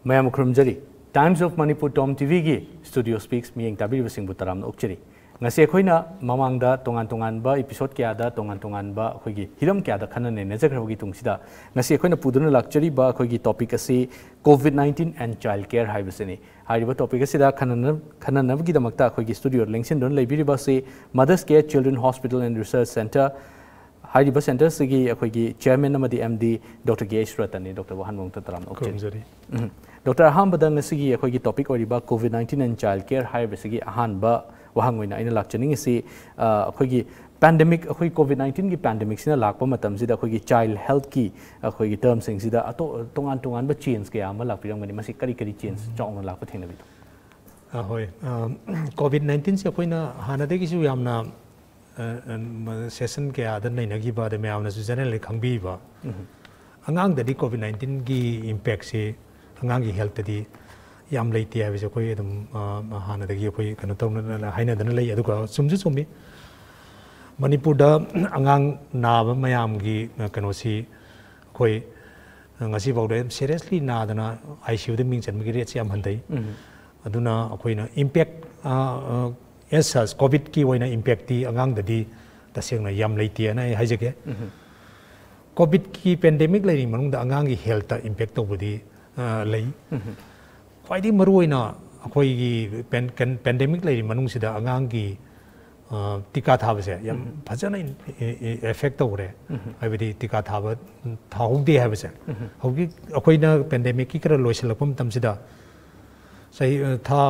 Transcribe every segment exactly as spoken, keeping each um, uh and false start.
ꯃꯌꯥꯝ ꯈꯨꯔꯨꯝꯖꯔꯤ꯫ Times of Manipur Tom T ꯚꯤꯒꯤ Studio Speaks ꯃꯤꯠꯌꯦꯡ ꯇꯥꯕꯤꯔꯤꯕꯁꯤꯡꯕꯨ ꯇꯔꯥꯝꯅ ꯑꯣꯛꯆꯔꯤ꯫ ꯉꯁꯤ ꯑꯩꯈꯣꯏꯅ ꯃꯃꯥꯡꯗ ꯇꯣꯉꯥꯟ ꯇꯣꯉꯥꯟꯕ episode ꯀꯌꯥꯗ ꯇꯣꯉꯥꯟ ꯇꯣꯉꯥꯟꯕ ꯑꯩꯈꯣꯏꯒꯤ ꯍꯤꯔꯝ ꯀꯌꯥꯗ ꯈꯟꯅ ꯅꯩꯅꯖꯈ꯭ꯔꯕꯒꯤ ꯇꯨꯡꯁꯤꯗ, ꯉꯁꯤ ꯑꯩꯈꯣꯏꯅ ꯄꯨꯗꯨꯅ ꯂꯥꯛꯆꯔꯤꯕ ꯑꯩꯈꯣꯏꯒꯤ topic ꯑꯁꯤ COVID nineteen and child care ꯍꯥꯏꯕꯁꯤꯅꯤ꯫ ꯍꯥꯏꯔꯤꯕ topic ꯑꯁꯤꯗ ꯈꯟꯅꯅ-, ꯈꯟꯅꯅꯕꯒꯤꯗꯃꯛꯇ ꯑꯩꯈꯣꯏꯒꯤ studio ꯗ ꯂꯦꯡꯁꯤꯟꯗꯨꯅ ꯂꯩꯕꯤꯔꯤꯕ ꯑꯁꯤ Mothers Care Children Hospital and Research Centre ꯍꯥꯏꯔꯤꯕ centre ꯑꯁꯤꯒꯤ ꯑꯩꯈꯣꯏꯒꯤ chairman ꯑꯃꯗꯤ M D Doctor ꯒꯦ ꯑꯩꯆ ꯔꯇꯟꯅꯤ꯫ Doctor ꯕꯨ ꯑꯍꯥꯟꯕ ꯃꯛꯇꯗ ꯇꯔꯥꯝꯅ ꯑꯣꯛꯆꯔꯤ꯫ ꯈꯨꯔꯨꯝꯖꯔꯤ꯫ ꯎꯝ꯫ Doctor, ꯑꯍꯥꯟꯕꯗ ꯉꯁꯤꯒꯤ ꯑꯩꯈꯣꯏꯒꯤ topic ꯑꯣꯏꯔꯤꯕ COVID nineteen and child care ꯍꯥꯏꯔꯤꯕꯁꯤꯒꯤ ꯑꯍꯥꯟꯕ ꯋꯥꯍꯪ ꯑꯣꯏꯅ ꯑꯩꯅ ꯂꯥꯛꯆꯅꯤꯡꯉꯤꯁꯤ, ꯑ, ꯑꯩꯈꯣꯏꯒꯤ pandemic, ꯑꯩꯈꯣꯏ COVID nineteen ꯒꯤ pandemic ꯁꯤꯅ ꯂꯥꯛꯄ ꯃꯇꯝꯁꯤꯗ ꯑꯩꯈꯣꯏꯒꯤ child health ꯀꯤ ꯑꯩꯈꯣꯏꯒꯤ term ꯁꯤꯡꯁꯤꯗ ꯑꯇꯣ-, ꯇꯣꯉꯥꯟ ꯇꯣꯉꯥꯟꯕ change ꯀꯌꯥ ꯑꯃ ꯂꯥꯛꯄꯤꯔꯝꯒꯅꯤ꯫ ꯃꯁꯤ ꯀꯔꯤ ꯀꯔꯤ change ꯆꯥꯎꯅ ꯂꯥꯛꯄ ꯊꯦꯡꯅꯕꯤꯕ? ꯑ, ꯍꯣꯏ꯫ ꯑ, COVID nineteen ꯁꯦ ꯑꯩꯈꯣꯏꯅ ꯍꯥꯟꯅꯗꯒꯤꯁꯨ ꯌꯥꯝꯅ, ꯑ, ꯑ, ꯃ-, session ꯀꯌꯥꯗ ꯅꯩꯅꯈꯤꯕ, ꯑꯗꯩ ꯃꯌꯥꯝꯅꯁꯨ generally ꯈꯪꯕꯤꯕ, ꯎꯝ꯫ ꯑꯉꯥꯡꯗꯗꯤ COVID nineteen ꯒꯤ impact ꯁꯤ ꯑꯉꯥꯡꯒꯤ health ꯇꯗꯤ ꯌꯥꯝ ꯂꯩꯇꯦ ꯍꯥꯏꯕꯁꯦ ꯑꯩꯈꯣꯏ ꯑꯗꯨꯝ, ꯑ, ꯍꯥꯟꯅꯗꯒꯤ ꯑꯩꯈꯣꯏ ꯀꯩꯅꯣ ꯇꯧꯅ ꯍꯥꯏꯅꯗꯅ ꯂꯩ꯫ ꯑꯗꯨꯒ ꯆꯨꯝꯁꯨ ꯆꯨꯝꯃꯤ꯫ ꯃꯅꯤꯄꯨꯔꯗ ꯑꯉꯥꯡ ꯅꯥꯕ ꯃꯌꯥꯝꯒꯤ, ꯑ, ꯀꯩꯅꯣꯁꯤ ꯑꯩꯈꯣꯏ ꯉꯁꯤꯐꯥꯎꯗ ꯌꯥꯝ seriously ꯅꯥꯗꯅ I C U ꯗ ꯃꯤꯡ ꯆꯟꯕꯒꯤ rate ꯁꯤ ꯌꯥꯝ ꯍꯟꯊꯩ꯫ ꯎꯝ꯫ ꯑꯗꯨꯅ ꯑꯩꯈꯣꯏꯅ impact, ꯑ, ꯑ, as such, COVID ꯀꯤ ꯑꯣꯏꯅ impact ꯇꯤ ꯑꯉꯥꯡꯗꯗꯤ ꯇꯁꯦꯡꯅ ꯌꯥꯝ ꯂꯩꯇꯦꯅ ꯑꯩ ꯍꯥꯏꯖꯒꯦ꯫ ꯎꯝ꯫ COVID ꯀꯤ pandemic ꯂꯩꯔꯤꯉꯩ ꯃꯅꯨꯡꯗ ꯑꯉꯥꯡꯒꯤ health ꯇ impact ꯇꯧꯕꯗꯤ, ꯑ, ꯂꯩ꯫ ꯎꯝ꯫ ꯈ꯭ꯋꯥꯏꯗꯒꯤ ꯃꯔꯨꯑꯣꯏꯅ ꯑꯩꯈꯣꯏꯒꯤ ꯄꯦꯟ-, ꯀꯦꯟ-, pandemic ꯂꯩꯔꯤ ꯃꯅꯨꯡꯁꯤꯗ ꯑꯉꯥꯡꯒꯤ, ꯑ, ꯇꯤꯀꯥ ꯊꯥꯕꯁꯦ ꯌꯥꯝ ꯎꯝ꯫ ꯐꯖꯅ ꯏꯟ-, ꯏ-, ꯏ-, effect ꯇꯧꯔꯦ꯫ ꯎꯝ꯫ ꯍꯥꯏꯕꯗꯤ ꯇꯤꯀꯥ ꯊꯥꯕ, ꯊꯥꯍꯧꯗꯦ ꯍꯥꯏꯕꯁꯦ꯫ ꯎꯝ꯫ ꯍꯧꯖꯤꯛ ꯑꯩꯈꯣꯏꯅ pandemic ꯀꯤ ꯈꯔ ꯂꯣꯏꯁꯤꯜꯂꯛꯄ ꯃꯇꯝꯁꯤꯗ ꯆꯍꯤ, ꯑ, ꯊꯥ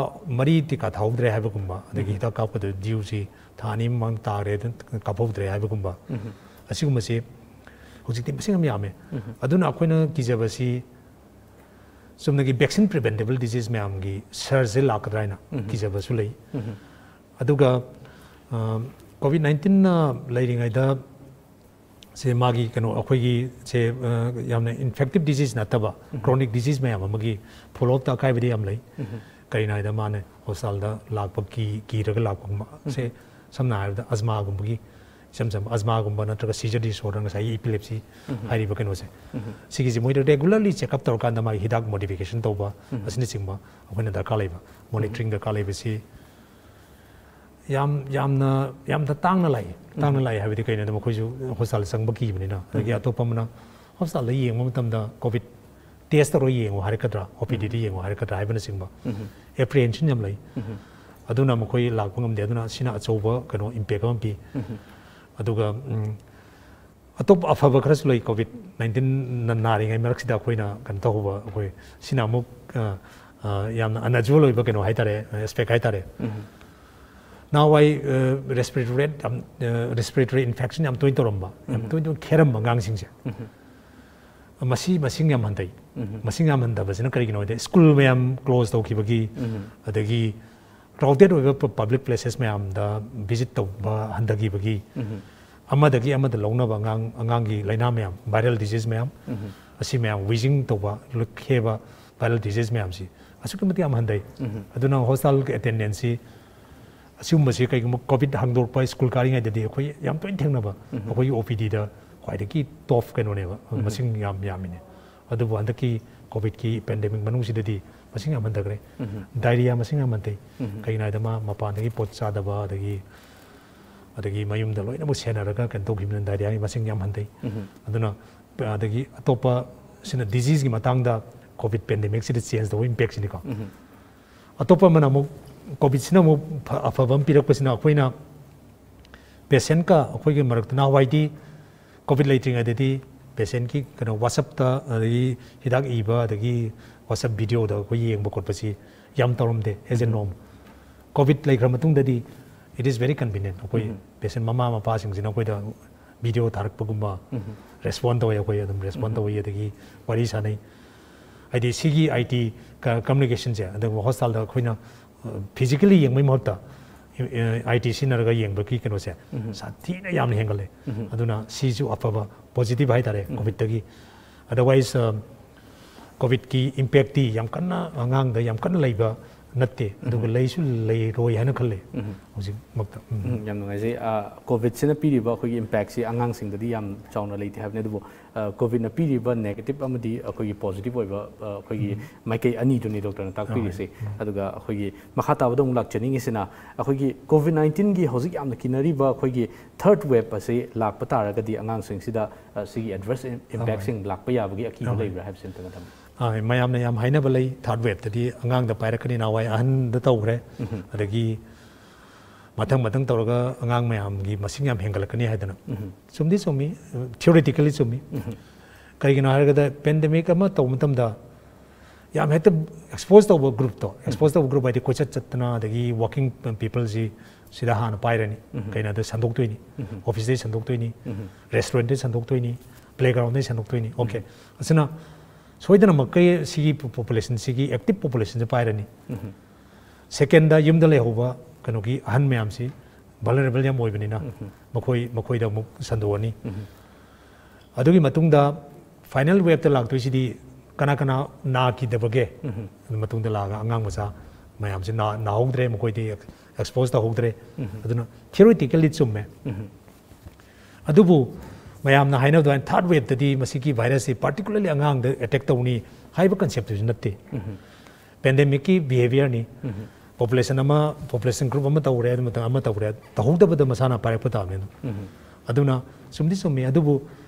ꯃꯔꯤ ꯇꯤꯀꯥ ꯊꯥꯍꯧꯗ꯭ꯔꯦ ꯍꯥꯏꯕꯒꯨꯝꯕ, ꯑꯗꯒꯤ ꯎꯝ꯫ ꯍꯤꯗꯥꯛ ꯀꯥꯞꯀꯗꯕ due ꯁꯤ ꯊꯥ ꯑꯅꯤ ꯃꯃꯥꯡ ꯇꯥꯔꯦ, ꯑꯗꯨ ꯀꯥꯞꯍꯧꯗ꯭ꯔꯦ ꯍꯥꯏꯕꯒꯨꯝꯕ꯫ ꯎꯝ꯫ ꯑꯁꯤꯒꯨꯝꯕꯁꯤ ꯍꯧꯖꯤꯛꯇꯤ ꯃꯁꯤꯡ ꯌꯥꯝ ꯌꯥꯝꯃꯦ꯫ ꯎꯝ꯫ ꯑꯗꯨꯅ ꯑꯩꯈꯣꯏꯅ ꯀꯤꯖꯕꯁꯤ ꯆꯨꯝꯅꯒꯤ vaccine preventable disease ꯃꯌꯥꯝꯒꯤ surge ꯁꯦ ꯂꯥꯛꯀꯗ꯭ꯔꯥ ꯍꯥꯏꯅ ꯎꯝ꯫ ꯀꯤꯖꯕꯁꯨ ꯂꯩ꯫ ꯎꯝ꯫ ꯑꯗꯨꯒ, ꯑ, COVID nineteen ꯅ ꯂꯩꯔꯤꯉꯩꯗ ꯁꯦ ꯃꯥꯒꯤ ꯀꯩꯅꯣ ꯑꯩꯈꯣꯏꯒꯤ ꯁꯦ, ꯑ, ꯌꯥꯝꯅ infective disease ꯅꯠꯇꯕ ꯎꯝ꯫ chronic disease ꯃꯌꯥꯝ ꯑꯃꯒꯤ follow up ꯇ ꯑꯀꯥꯏꯕꯗꯤ ꯌꯥꯝ ꯂꯩ꯫ ꯎꯝ꯫ ꯀꯔꯤꯅꯣ ꯍꯥꯏꯗ ꯃꯥꯅ hospital ꯗ ꯂꯥꯛꯄ ꯀꯤ-, ꯀꯤꯔꯒ ꯂꯥꯛꯄꯒꯨꯝꯕ꯫ ꯁꯦ ꯎꯝ꯫ ꯁꯝꯅ ꯍꯥꯏꯔꯕꯗ asthma ꯒꯨꯝꯕꯒꯤ ꯏꯆꯝ ꯆꯝꯕ ꯑꯖꯃꯥꯒꯨꯝꯕ ꯅꯠꯇ꯭ꯔꯒ seizure disorder, ꯉꯁꯥꯏꯒꯤ epilepsy ꯍꯥꯏꯔꯤꯕ ꯀꯩꯅꯣꯁꯦ, ꯁꯤꯒꯤꯁꯦ ꯃꯣꯏꯗ regularly check up ꯇꯧꯔꯀꯥꯟꯗ ꯃꯥꯒꯤ ꯍꯤꯗꯥꯛ modification ꯇꯧꯕ ꯑꯁꯤꯅꯆꯤꯡꯕ ꯑꯩꯈꯣꯏꯅ ꯗꯔꯀꯥꯔ ꯂꯩꯕ, monitoring ꯗꯔꯀꯥꯔ ꯂꯩꯕꯁꯤ ꯌꯥꯝ ꯌꯥꯝꯅ ꯌꯥꯝꯅ ꯇꯥꯡꯅ ꯂꯥꯛꯏ꯫ ꯇꯥꯡꯅ ꯂꯥꯛꯏ ꯍꯥꯏꯕꯗꯤ ꯀꯩꯅꯣꯗ ꯃꯈꯣꯏꯁꯨ ꯍꯣꯁꯄꯤꯇꯥꯜꯗ ꯆꯪꯕ ꯀꯤꯕꯅꯤꯅ꯫ ꯑꯗꯒꯤ ꯑꯇꯣꯞꯄ ꯑꯃꯅ ꯍꯣꯁꯄꯤꯇꯥꯜꯗ ꯌꯦꯡꯕ ꯃꯇꯝꯗ ꯀꯣꯚꯤꯗ ꯇꯦꯁ ꯇꯧꯔꯒ ꯌꯦꯡꯉꯣ ꯍꯥꯏꯔꯛꯀꯗ꯭ꯔꯥ, ꯑꯣ ꯄꯤ ꯗꯤꯗ ꯌꯦꯡꯉꯣ ꯍꯥꯏꯔꯛꯀꯗ꯭ꯔꯥ ꯍꯥꯏꯕꯅꯆꯤꯡꯕ apprehension ꯌꯥꯝ ꯂꯩ꯫ ꯑꯗꯨꯅ ꯃꯈꯣꯏ ꯂꯥꯛꯄ ꯉꯝꯗꯦ꯫ ꯑꯗꯨꯅ ꯁꯤꯅ ꯑꯆꯧꯕ ꯀꯩꯅꯣ impact ꯑꯃ ꯄꯤ꯫ ꯑꯗꯨꯒ ꯎꯝ, ꯑꯇꯣꯞꯄ ꯑꯐꯕ ꯈꯔꯁꯨ ꯂꯩ꯫ ꯀꯣꯚꯤꯗ ꯅꯥꯏꯟꯇꯤꯟ ꯅꯥꯔꯤꯉꯩ ꯃꯔꯛꯁꯤꯗ ꯑꯩꯈꯣꯏꯅ ꯀꯩꯅꯣ ꯇꯧꯍꯧꯕ, ꯑꯩꯈꯣꯏ ꯁꯤꯅ ꯑꯃꯨꯛ ꯑ, ꯑ, ꯌꯥꯝꯅ unusual ꯑꯣꯏꯕ ꯀꯩꯅꯣ ꯍꯥꯏꯇꯥꯔꯦ, aspect ꯍꯥꯏꯇꯥꯔꯦ꯫ ꯅꯍꯥꯟꯋꯥꯏ respiratory rate ꯌꯥꯝ, respiratory infection ꯌꯥꯝ ꯇꯣꯏꯅ ꯇꯧꯔꯝꯕ, ꯌꯥꯝ ꯇꯣꯏꯅ ꯇꯣꯏꯅ ꯈꯦꯔꯝꯕ ꯑꯉꯥꯡꯁꯤꯡꯁꯦ, ꯃꯁꯤ ꯃꯁꯤꯡ ꯌꯥꯝ ꯍꯟꯊꯩ꯫ ꯃꯁꯤꯡ ꯌꯥꯝ ꯍꯟꯊꯕꯁꯤꯅ ꯀꯔꯤꯒꯤꯅꯣ ꯍꯥꯏꯗꯤ ꯁ꯭ꯀꯨꯜ ꯃꯌꯥꯝ ꯀ꯭ꯂꯣꯖ ꯇꯧꯈꯤꯕꯒꯤ, ꯑꯗꯒꯤ ꯀ꯭ꯔꯥꯎꯗꯦꯠ ꯑꯣꯏꯕ ꯄ-, ꯄꯕ꯭ꯂꯤꯛ ꯄ꯭ꯂꯦꯁꯦꯁ ꯃꯌꯥꯝꯗ ꯚꯤꯖꯤꯠ ꯇꯧꯕ ꯍꯟꯊꯈꯤꯕꯒꯤ, ꯑꯃꯗꯒꯤ ꯑꯃꯗ ꯂꯧꯅꯕ ꯑꯉꯥꯡ, ꯑꯉꯥꯡꯒꯤ ꯂꯥꯏꯅꯥ ꯃꯌꯥꯝ, ꯚꯥꯏꯔꯦꯜ ꯗꯤꯖꯤꯖ ꯃꯌꯥꯝ, ꯑꯁꯤ ꯃꯌꯥꯝ, ꯋꯤꯖꯤꯡ ꯇꯧꯕ, ꯂꯣꯛ ꯈꯦꯕ, ꯚꯥꯏꯔꯦꯜ ꯗꯤꯖꯤꯖ ꯃꯌꯥꯝꯁꯤ ꯑꯁꯨꯛꯀꯤ ꯃꯇꯤꯛ ꯌꯥꯝ ꯍꯟꯊꯩ꯫ ꯑꯗꯨꯅ ꯍꯣꯁꯄꯤꯇꯥꯜꯒꯤ ꯑꯦꯇꯦꯟꯗꯦꯟꯁꯁꯤ ꯑꯁꯤꯒꯨꯝꯕꯁꯤ ꯀꯩꯒꯨꯝꯕ ꯀꯣꯚꯤꯗ ꯍꯥꯡꯗꯣꯔꯛꯄ ꯁ꯭ꯀꯨꯜ ꯀꯥꯔꯤꯉꯩꯗꯗꯤ ꯑꯩꯈꯣꯏ ꯌꯥꯝ ꯇꯣꯏꯅ ꯊꯦꯡꯅꯕ, ꯑꯩꯈꯣꯏꯒꯤ ꯑꯣ ꯄꯤ ꯗꯤꯗ ꯈ꯭ꯋꯥꯏꯗꯒꯤ ꯇꯣꯞ ꯀꯩꯅꯣꯅꯦꯕ, ꯃꯁꯤꯡ ꯌꯥꯝ ꯌꯥꯝꯃꯤꯅꯦ꯫ ꯑꯗꯨꯕꯨ ꯍꯟꯗꯛꯀꯤ ꯀꯣꯚꯤꯗꯀꯤ ꯄꯦꯟꯗꯦꯃꯤꯛ ꯃꯅꯨꯡꯁꯤꯗꯗꯤ ꯃꯁꯤꯡ ꯌꯥꯝ ꯍꯟꯊꯈ꯭ꯔꯦ꯫ ꯗꯥꯏꯔꯤꯌꯥ ꯃꯁꯤꯡ ꯌꯥꯝ ꯍꯟꯊꯩ꯫ ꯀꯩꯒꯤꯅꯣ ꯍꯥꯏꯗ ꯃꯥ ꯃꯄꯥꯟꯗꯒꯤ ꯄꯣꯠ ꯆꯥꯗꯕ, ꯑꯗꯒꯤ, ꯑꯗꯒꯤ ꯃꯌꯨꯝꯗ ꯂꯣꯏꯅꯃꯛ ꯁꯦꯟꯅꯔꯒ ꯀꯩꯅꯣ ꯇꯧꯈꯤꯕꯅꯤꯅ ꯗꯥꯏꯔꯤꯌꯥꯒꯤ ꯃꯁꯤꯡ ꯌꯥꯝ ꯍꯟꯊꯩ꯫ ꯑꯗꯨꯅ, ꯑꯗꯒꯤ ꯑꯇꯣꯞꯄ ꯁꯤꯅ ꯗꯤꯖꯤꯖꯀꯤ ꯃꯇꯥꯡꯗ ꯀꯣꯚꯤꯗ ꯄꯦꯟꯗꯦꯃꯤꯛꯁꯤꯗ ꯆꯦꯟꯖ ꯇꯧꯕ ꯏꯝꯄꯦꯛꯁꯤꯅꯤꯀꯣ꯫ ꯑꯇꯣꯞꯄ ꯑꯃꯅ ꯑꯃꯨꯛ, ꯀꯣꯚꯤꯗꯁꯤꯅ ꯑꯃꯨꯛ ꯐ-, ꯑꯐꯕ ꯑꯃ ꯄꯤꯔꯛꯄꯁꯤꯅ ꯑꯩꯈꯣꯏꯅ ꯄꯦꯁꯦꯟꯠꯀ ꯑꯩꯈꯣꯏꯒꯤ ꯃꯔꯛꯇ, ꯅꯍꯥꯟꯋꯥꯏꯗꯤ ꯀꯣꯚꯤꯗ ꯂꯩꯇ꯭ꯔꯤꯉꯩꯗꯗꯤ ꯄꯦꯁꯦꯟꯠꯀꯤ ꯀꯩꯅꯣ WhatsApp-ꯇ, ꯑꯗꯒꯤ ꯍꯤꯗꯥꯛ ꯏꯕ, ꯑꯗꯒꯤ WhatsApp video-ꯗ ꯑꯩꯈꯣꯏ ꯌꯦꯡꯕ ꯈꯣꯠꯄꯁꯤ ꯌꯥꯝ ꯇꯧꯔꯝꯗꯦ as a norm꯫ ꯀꯣꯚꯤꯗ ꯂꯩꯈ꯭ꯔ ꯃꯇꯨꯡꯗꯗꯤ it is very convenient꯫ ꯑꯩꯈꯣꯏ ꯄꯦꯁꯦꯟꯠ ꯃꯃꯥ ꯃꯄꯥꯁꯤꯡꯁꯤꯅ ꯑꯩꯈꯣꯏꯗ video ꯊꯥꯔꯛꯄꯒꯨꯝꯕ, ꯔꯦꯁꯄꯣꯟ ꯇꯧꯋꯦ, ꯑꯩꯈꯣꯏ ꯑꯗꯨꯝ ꯔꯦꯁꯄꯣꯟ ꯇꯧꯋꯤ, ꯑꯗꯒꯤ ꯋꯥꯔꯤ ꯁꯥꯟꯅꯩ꯫ ꯍꯥꯏꯗꯤ ꯁꯤꯒꯤ ꯑꯥꯏ ꯇꯤ ꯀ-, communication-ꯁꯦ, ꯑꯗꯨꯒ ꯍꯣꯁꯄꯤꯇꯥꯜꯗ ꯑꯩꯈꯣꯏꯅ, ꯑ, physically ꯌꯦꯡꯕꯩ ꯃꯍꯨꯠꯇ, ꯑ, ꯑꯥꯏ ꯇꯤ ꯁꯤꯖꯤꯟꯅꯔꯒ ꯌꯦꯡꯕꯒꯤ ꯀꯩꯅꯣꯁꯦ ꯁꯥꯊꯤꯅ ꯌꯥꯝꯅ ꯍꯦꯟꯒꯠꯂꯦ꯫ ꯑꯗꯨꯅ ꯁꯤꯁꯨ ꯑꯐꯕ positive ꯍꯥꯏꯇꯥꯔꯦ ꯀꯣꯚꯤꯗꯇꯒꯤ꯫ Otherwise, ꯑ, ꯀꯣꯚꯤꯗꯀꯤ impact-ꯇꯤ ꯌꯥꯝ ꯀꯟꯅ ꯑꯉꯥꯡꯗ ꯌꯥꯝ ꯀꯟꯅ ꯂꯩꯕ ꯅꯠꯇꯦ, ꯑꯗꯨꯒ ꯂꯩꯁꯨ ꯂꯩꯔꯣꯏ ꯍꯥꯏꯅ ꯈꯜꯂꯦ ꯍꯧꯖꯤꯛꯃꯛꯇ꯫ ꯎꯝ꯫ ꯎꯝ, ꯌꯥꯝ ꯅꯨꯡꯉꯥꯏꯖꯩ꯫ ꯀꯣꯚꯤꯗꯁꯤꯅ ꯄꯤꯔꯤꯕ ꯑꯩꯈꯣꯏꯒꯤ ꯏꯝꯄꯦꯛꯁꯤ ꯑꯉꯥꯡꯁꯤꯡꯗꯗꯤ ꯌꯥꯝ ꯆꯥꯎꯅ ꯂꯩꯇꯦ ꯍꯥꯏꯕꯅꯤ, ꯑꯗꯨꯕꯨ ꯀꯣꯚꯤꯗꯅ ꯄꯤꯔꯤꯕ ꯅꯦꯒꯦꯇꯤꯞ ꯑꯃꯗꯤ ꯑꯩꯈꯣꯏꯒꯤ ꯄꯣꯖꯤꯇꯤꯞ ꯑꯣꯏꯕ ꯑ, ꯑꯩꯈꯣꯏꯒꯤ ꯃꯥꯏꯀꯩ ꯑꯅꯤꯗꯨꯅꯤ ꯗꯣꯛꯇꯔꯅ ꯇꯥꯛꯄꯤꯔꯤꯁꯤ꯫ ꯑꯗꯨꯒ ꯑꯩꯈꯣꯏꯒꯤ ꯃꯈꯥ ꯇꯥꯕꯗ ꯑꯃꯨꯛ ꯂꯥꯛꯆꯅꯤꯡꯉꯤꯁꯤꯅ ꯑꯩꯈꯣꯏꯒꯤ ꯀꯣꯚꯤꯗ ꯅꯥꯏꯟꯇꯤꯟꯒꯤ ꯍꯧꯖꯤꯛ ꯌꯥꯝꯅ ꯀꯤꯅꯔꯤꯕ ꯑꯩꯈꯣꯏꯒꯤ ꯊꯔꯠ ꯋꯦꯕ ꯑꯁꯤ ꯂꯥꯛꯄ ꯇꯥꯔꯒꯗꯤ ꯑꯉꯥꯡꯁꯤꯡꯁꯤꯗ ꯑ, ꯁꯤꯒꯤ ꯑꯦꯗꯚꯔꯁ ꯏꯝꯄꯦꯛꯁꯤꯡ ꯂꯥꯛꯄ ꯌꯥꯕꯒꯤ ꯑꯀꯤꯕ ꯂꯩꯕ꯭ꯔꯥ ꯍꯥꯏꯕꯁꯤ ꯑꯝꯇꯪ ꯊꯝꯕꯤꯌꯨ꯫ ꯑ, ꯃꯌꯥꯝꯅ ꯌꯥꯝ ꯍꯥꯏꯅꯕ ꯂꯩ, ꯊꯥꯔꯠ ꯋꯦꯕꯇꯗꯤ ꯑꯉꯥꯡꯗ ꯄꯥꯏꯔꯛꯀꯅꯤ, ꯅꯍꯥꯟꯋꯥꯏ ꯑꯍꯟꯗ ꯇꯧꯈ꯭ꯔꯦ, ꯑꯗꯒꯤ ꯃꯊꯪ ꯃꯊꯪ ꯇꯧꯔꯒ ꯑꯉꯥꯡ ꯃꯌꯥꯝꯒꯤ ꯃꯁꯤꯡ ꯌꯥꯝ ꯍꯦꯟꯒꯠꯂꯛꯀꯅꯤ ꯍꯥꯏꯗꯅ꯫ ꯆꯨꯝꯗꯤ ꯆꯨꯝꯃꯤ, ꯊꯤꯑꯣꯔꯤꯇꯤꯀꯦꯜꯂꯤ ꯆꯨꯝꯃꯤ꯫ ꯀꯔꯤꯒꯤꯅꯣ ꯍꯥꯏꯔꯒꯗ ꯄꯦꯟꯗꯦꯃꯤꯛ ꯑꯃ ꯇꯧꯕ ꯃꯇꯝꯗ ꯌꯥꯝ ꯍꯦꯛꯇ ꯑꯦꯛꯁꯄꯣꯖ ꯇꯧꯕ ꯒ꯭ꯔꯨꯞꯇꯣ, ꯑꯦꯛꯁꯄꯣꯖ ꯇꯧꯕ ꯒ꯭ꯔꯨꯞ ꯍꯥꯏꯗꯤ ꯀꯣꯏꯆꯠ ꯆꯠꯇꯅ ꯑꯗꯒꯤ ꯋꯥꯔꯀꯤꯡ ꯄꯤꯄꯜꯁꯤ ꯁꯤꯗ ꯍꯥꯟꯅ ꯄꯥꯏꯔꯅꯤ, ꯀꯩꯅꯣꯗ ꯁꯟꯗꯣꯛꯇꯣꯏꯅꯤ, ꯑꯣꯐꯤꯁꯇꯩ ꯁꯟꯗꯣꯛꯇꯣꯏꯅꯤ, ꯔꯦꯁꯇꯨꯔꯦꯟꯇꯩ ꯁꯟꯗꯣꯛꯇꯣꯏꯅꯤ, ꯄ꯭ꯂꯦꯒ꯭ꯔꯥꯎꯟꯗꯩ ꯁꯟꯗꯣꯛꯇꯣꯏꯅꯤ꯫ ꯑꯣꯀꯦ, ꯑꯁꯤꯅ ꯁꯣꯏꯗꯅꯃꯛꯀꯤ ꯁꯤꯒꯤ ꯄꯣꯄꯨꯂꯦꯁꯟꯁꯤꯒꯤ ꯑꯦꯛꯇꯤꯞ ꯄꯣꯄꯨꯂꯦꯁꯟꯁꯦ ꯄꯥꯏꯔꯅꯤ꯫ ꯁꯦꯀꯦꯟꯗ ꯌꯨꯝꯗ ꯂꯩꯍꯧꯕ ꯀꯩꯅꯣꯒꯤ ꯑꯍꯟ ꯃꯌꯥꯝꯁꯤ ꯚꯜꯅꯔꯦꯕꯜ ꯌꯥꯝ ꯑꯣꯏꯕꯅꯤꯅ ꯃꯈꯣꯏ ꯃꯈꯣꯏꯗ ꯑꯃꯨꯛ ꯁꯟꯗꯣꯛꯑꯅꯤ꯫ ꯑꯗꯨꯒꯤ ꯃꯇꯨꯡꯗ ꯐꯥꯏꯅꯦꯜ ꯋꯦꯕꯇ ꯂꯥꯛꯇꯣꯏꯁꯤꯗꯤ ꯀꯅꯥ ꯀꯅꯥ ꯅꯥꯈꯤꯗꯕꯒꯦ? ꯑꯗꯨ ꯃꯇꯨꯡꯗ ꯂꯥꯛꯑꯒ ꯑꯉꯥꯡ ꯃꯆꯥ ꯃꯌꯥꯝꯁꯤ ꯅꯥ- ꯅꯥꯍꯧꯗ꯭ꯔꯦ, ꯃꯈꯣꯏꯗꯤ ꯑꯦꯛꯁꯄꯣꯖ ꯇꯧꯍꯧꯗ꯭ꯔꯦ꯫ ꯑꯗꯨꯅ ꯊꯤꯑꯣꯔꯤꯇꯤꯀꯦꯜꯂꯤ ꯆꯨꯝꯃꯦ, ꯑꯗꯨꯕꯨ ꯃꯌꯥꯝꯅ ꯍꯥꯏꯅꯕ ꯑꯗꯨꯃꯥꯏꯅ ꯊꯥꯔꯠ ꯋꯦꯕꯇꯗꯤ ꯃꯁꯤꯒꯤ ꯚꯥꯏꯔꯁꯁꯤ ꯄꯥꯔꯇꯤꯀꯨꯂꯔꯂꯤ ꯑꯉꯥꯡꯗ ꯑꯦꯇꯦꯛ ꯇꯧꯅꯤ ꯍꯥꯏꯕ ꯀꯟꯁꯦꯞꯇꯨꯁꯨ ꯅꯠꯇꯦ꯫ ꯄꯦꯟꯗꯦꯃꯤꯛꯀꯤ ꯕꯤꯍꯦꯕꯤꯌꯔꯅꯤ꯫ ꯄꯣꯄꯨꯂꯦꯁꯟ ꯑꯃ, ꯄꯣꯄꯨꯂꯦꯁꯟ ꯒ꯭ꯔꯨꯞ ꯑꯃ ꯇꯧꯔꯦ, ꯑꯗꯨ ꯃꯇꯝ ꯑꯃ ꯇꯧꯔꯦ, ꯇꯧꯍꯧꯗꯕꯗ ꯃꯁꯥꯅ ꯄꯥꯏꯔꯛꯄ ꯇꯥꯕꯅꯤ꯫ ꯑꯗꯨꯅ ꯆꯨꯝꯗꯤ ꯆꯨꯝꯃꯤ, ꯑꯗꯨꯕꯨ